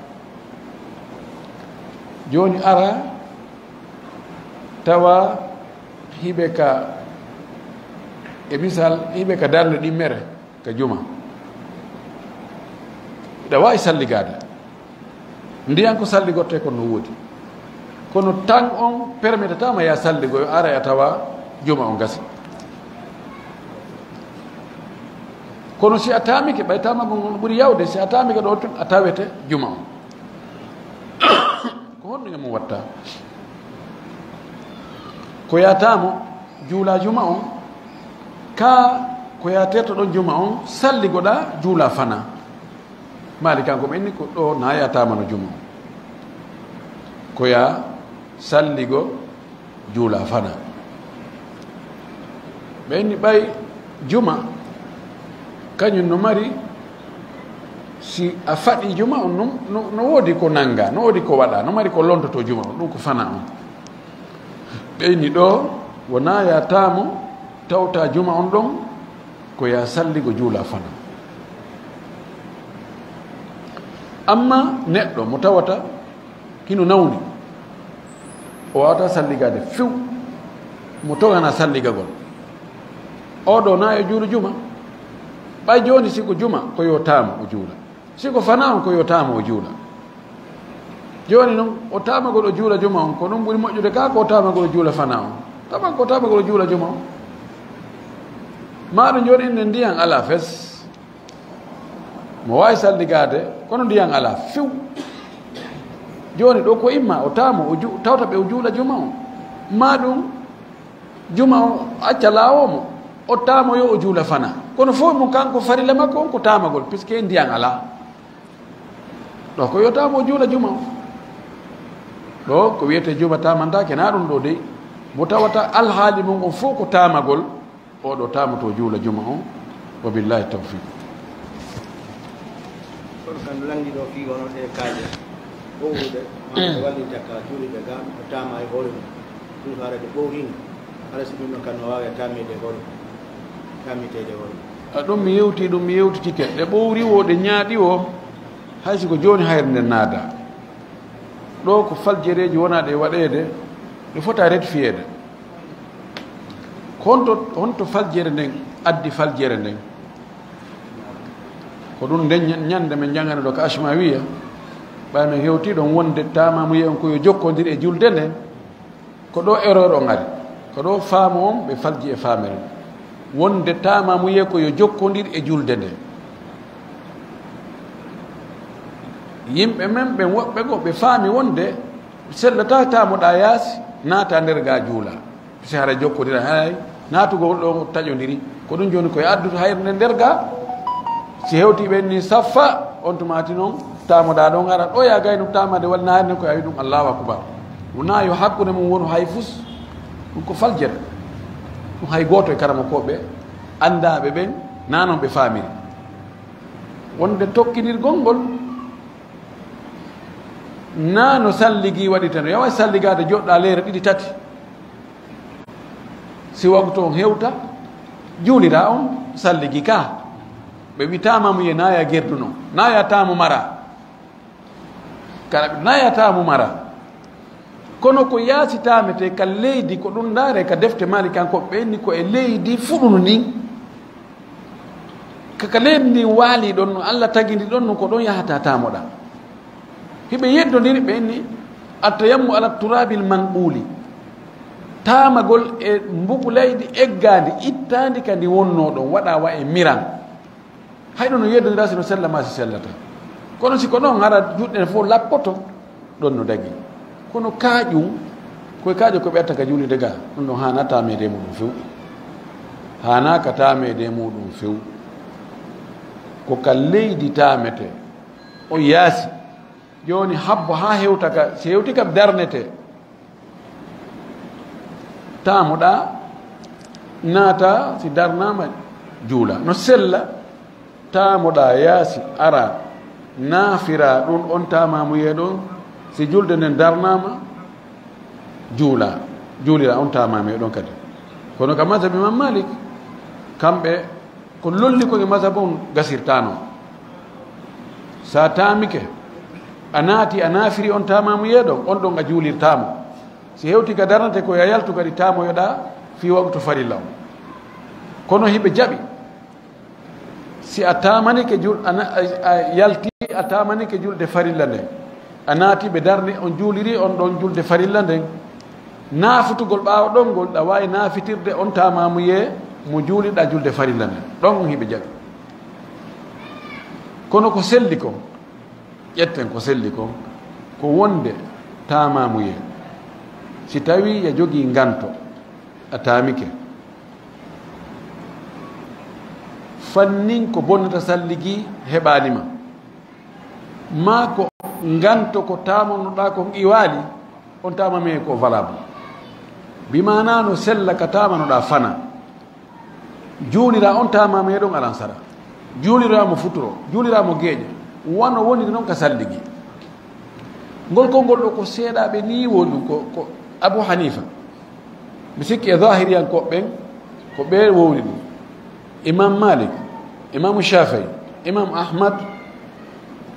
Jooni ara tawa hiɓe ka, e misal, hiɓe ka darnde ɗimmere ka juma. Hiɗa waawi salligaade. Ndiyan ko salligortee kon no woodi. Kono tan on permetataama ya salligo, yo ara a tawa juma on gasi. Kono si a taamike, ɓay taamagol ngol ɓuri yawde, si a taamike ɗo tun, a tawete juma on. Ko honɗum e mo watta? Ko ya taamo juula juma on, ka ko ya terto ɗon juma on, salligoɗa juula fana. Maalikanko ɓe inni ko ɗo na ya taamano juma on. Ko ya salligo juula fana. Ɓe inni ɓay juma, kañum no mari, si a faɗi juma on, no, no, no woodi ko nanga, no woodi ko waɗa, no mari ko lontoto juma on, ɗum ko fana on. Ɓe inni ɗo, wona ya taamo, tawta juma on ɗon, ko ya salligo juula fana. Amma neɗɗo mo tawata hino nawni, o wawata salligade few, mo togana salligagol. O ɗo na e juulu juma. Ɓay jooni si ko juma, ko yo taamo o juula. Si ko fana on, ko yo taamo o juula. Jooni non, o taamagol o juula juma on, ko ɗum ɓuri moƴƴude ka ko o taamagol o juula fana on. Taman ko o taamagol o juula juma on. Maa ɗum jooni inde ndiyan alaa fes. Mo waawi salligaade, kono ndiyan alaa few. Jooni ɗo ko imma o taamo, o ju-, tawta ɓe o juula juma on. Maa ɗum juma o acca laawo mo, o taamo yo o juula fana. Kono fof mo kanko farilla makko on ko taamagol, puisque ndiyan alaa. Ɗo ko yo taamo o juula juma on. Ɗo ko wiyete juma taamantaake na ɗum ɗo dey. Mo tawata alhaali mum on fof ko taamagol, oɗo taamoto juula juma on. Wa billahi tawfiq. Kono kan lanndi ɗo fii wono ɗe kaaje ɓowruɗe, ma ko wallita ka juuliɓe ga, o taama e hoore mum. Ɗum haara ɗe ɓowrino. Hara si ɗum ɗon kan no waawi taamede e hoore mum. Taamiteede e hoore mum. A ɗum mi yewti, ɗum mi yewtitike. Ɗe ɓowri wo, ɗe ñaaɗi wo, hay si ko jooni hayre nden naada. Ɗo ko faljereeji wonaaɗe e waɗeede, ɗe fota rectifiyeede. Ko honto, honto faljere nden addi faljere nden? Ko ɗum nden ña-, ñande men jangani ɗo ka Ashmawiya, ɓay men hewti ɗon wonde taamamuye on ko yo jokkondir e julde nden. Ko ɗo erreur on ari. Ko ɗo faamu on ɓe falji e faamere. Wonde taamamuye ko yo jokkondir e julde nde. Yimɓe men ɓen woɓɓe goo ɓe faami wonde sellata taamoɗaa yaasi, naata nder ga juula. Si hara jokkodira hay naatugol ɗo taƴodiri. Ko ɗum jooni ko e addude hayre nde nder ga. Si hewti ɓen ni saffa, on tumaati noon taamoɗaa ɗon ara ɗo ya gaynu taamade walla na hayre nden ko yawi ɗum Allahu akbar. Wona yo hakkunde mum wonu hay fus. Ɗum ko faljere. Ɗum hay gooto e karamokooɓe anndaaɓe ɓen na noon ɓe faamiri. Wonde tokkinirgol ngol na no salligi waɗiteno. Yawa salligaade joɗɗa leere ɗiɗi tati. Si waktu on hewta, juulira on salligi ka. Ɓe wi taamamuye na ya gerduno, na ya taamu mara. Kala ɓe na ya taamu mara. Kono ko yaasi taamete ka leydi ko ɗum ndaare ka defte Maalikankoɓe ɓe ni ko e leydi fuɗuno ni. Kaka leydi ndin waali ɗon no, Allah tagi ndi ɗon no, ko ɗon yahata taamoɗaa. Hiɓe yeddondiri ɓe inni, "Attayammu ala turaabil manɓuuli." Taamagol e mbuku leydi eggaandi, ittaandi ka ndi wonnoo ɗon, waɗaa wa e miran. Hay ɗon no yeddondira si no sella maa si sellataa. Kono si ko ɗon hara juuɗe ɗen fof lappoto, ɗon no dagi. Kono kaaƴum, koye kaaƴo ko ɓe etta ka juulirde ga, ɗum ɗon haanaa taameede e muɗum few. Haanaa ka taameede e muɗum few. Ko ka leydi taamete, o yaasi. Jooni habbo haa hewta ka, si hewti ka darnete. Taamoɗaa, naata, si darnaama, juula. No sella, taamoɗaa yaasi, ara, naafira ɗum on taamamuyee ɗon, si julde nden darnaama, juula, juulira on taamamuyee ɗon kadi. Kono ka mazhab Imam Malik, kamɓe ko lolli ko e mazhab on gasirtaano. Sa taamike, a naati, a naafiri on taamamuyee ɗon, on ɗon a juulirtaamo. Si hewti ka darnate ko a yaltu kadi taamoyoɗaa fii waqtu farilla on. Kono hiɓe jaɓi, si a taamanike jul-, a na-, a, a yalti, a taamanike julde farilla nden, a naati ɓe darni, on juuliri on ɗon julde farilla nden, naafutugol ɓaawo ɗon ngol, ɗa waawi naafitirde on taamamuyee mo juulirɗaa julde farilla nden. Ɗon on hiɓe jaɓi. Kono ko selli kon, ƴetten ko selli kon, ko wonde taamamuyee, si tawii ya jogii nganto, a taamike, fannin ko bonnata salligi heɓaali ma, maa ko nganto ko taamanoɗaa kon iwaali, on taamamuyee ko valable. Bi maanaa no sella ka taamanoɗaa fana. Juulira on taamamuyee ɗon alansara. Juulira mo futuro. Juulira mo geeƴe. Wano woniri non ka salligi. Ngol konngol ɗoo ko seeɗaaɓe nii woni ɗum, ko, ko Abu Hanifa. Mi sikki e zahiriyankooɓe ɓen, ko ɓe wowli ɗum. Imam Malik, Imam Shafii, Imam Ahmad,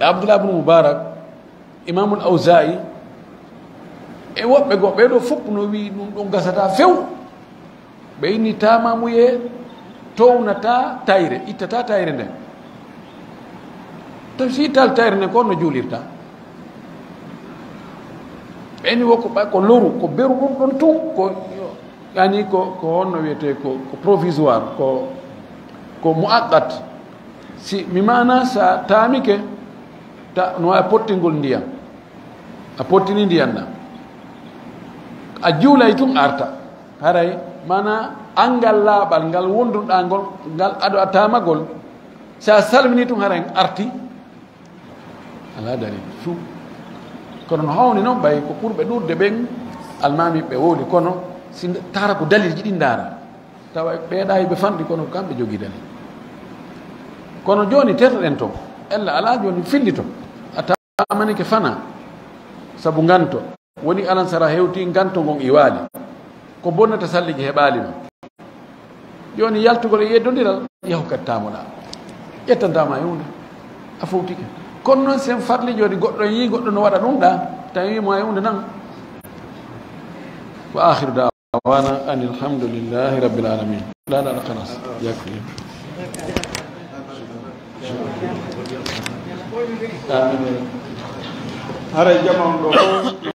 e Abdullah ibn Mubarak, Imamul Awza'i, e woɓɓe goo, ɓee ɗoo fof no wi'i ɗum ɗon gasataa few. Ɓe inni taamamuyee townataa tayre, ittataa tayre nden. Tawi si ittaali tayre nden, ko honno juulirta? Ɓe inni wo ko ɓa-, ko loru, ko beru ɗum ɗon tun, ko, yani ko, ko honno wiyetee, ko, ko provisoire, ko, ko muaqqat. Si mi maana sa taamike, ta, no waawi pottingol ndiyam. A pottini ndiyam ɗam. A juulay tun arta. Haray, maana, anngal laaɓal ngal wonduɗaa ngol, ngal ado a taamagol, si a salmini tun haray arti. Alaa dalil few. Kono no hawni non ɓay ko ɓurɓe ɗuuɗude ɓen almaami ɓe wowli, kono si nde-, taara ko dalilji ɗin ndaara. Tawa ɓeeɗa hiɓe fanɗi, kono ko kamɓe jogii dalil. Kono jooni tertoɗen ton. Ella alaa jooni fillito. A taamanike fana. Sabu nganto. Woni alansara hewti nganto ngon iwaali. Ko bonnata salligi heɓaali ma. Jooni yaltugol e yeddondiral, yahu kadi taamoɗaa. Ƴettantaa ma e huunde. A fowtike. Kono noon sen farli jooni goɗɗo yii goɗɗo no waɗa ɗum ɗa, tawi mo e huunde nan. Wa akhiru da'wana anil hamdulillahi rabbil alamin. La, la, la, khalas. Yakfi. Amin. Haray jama on ɗo fof.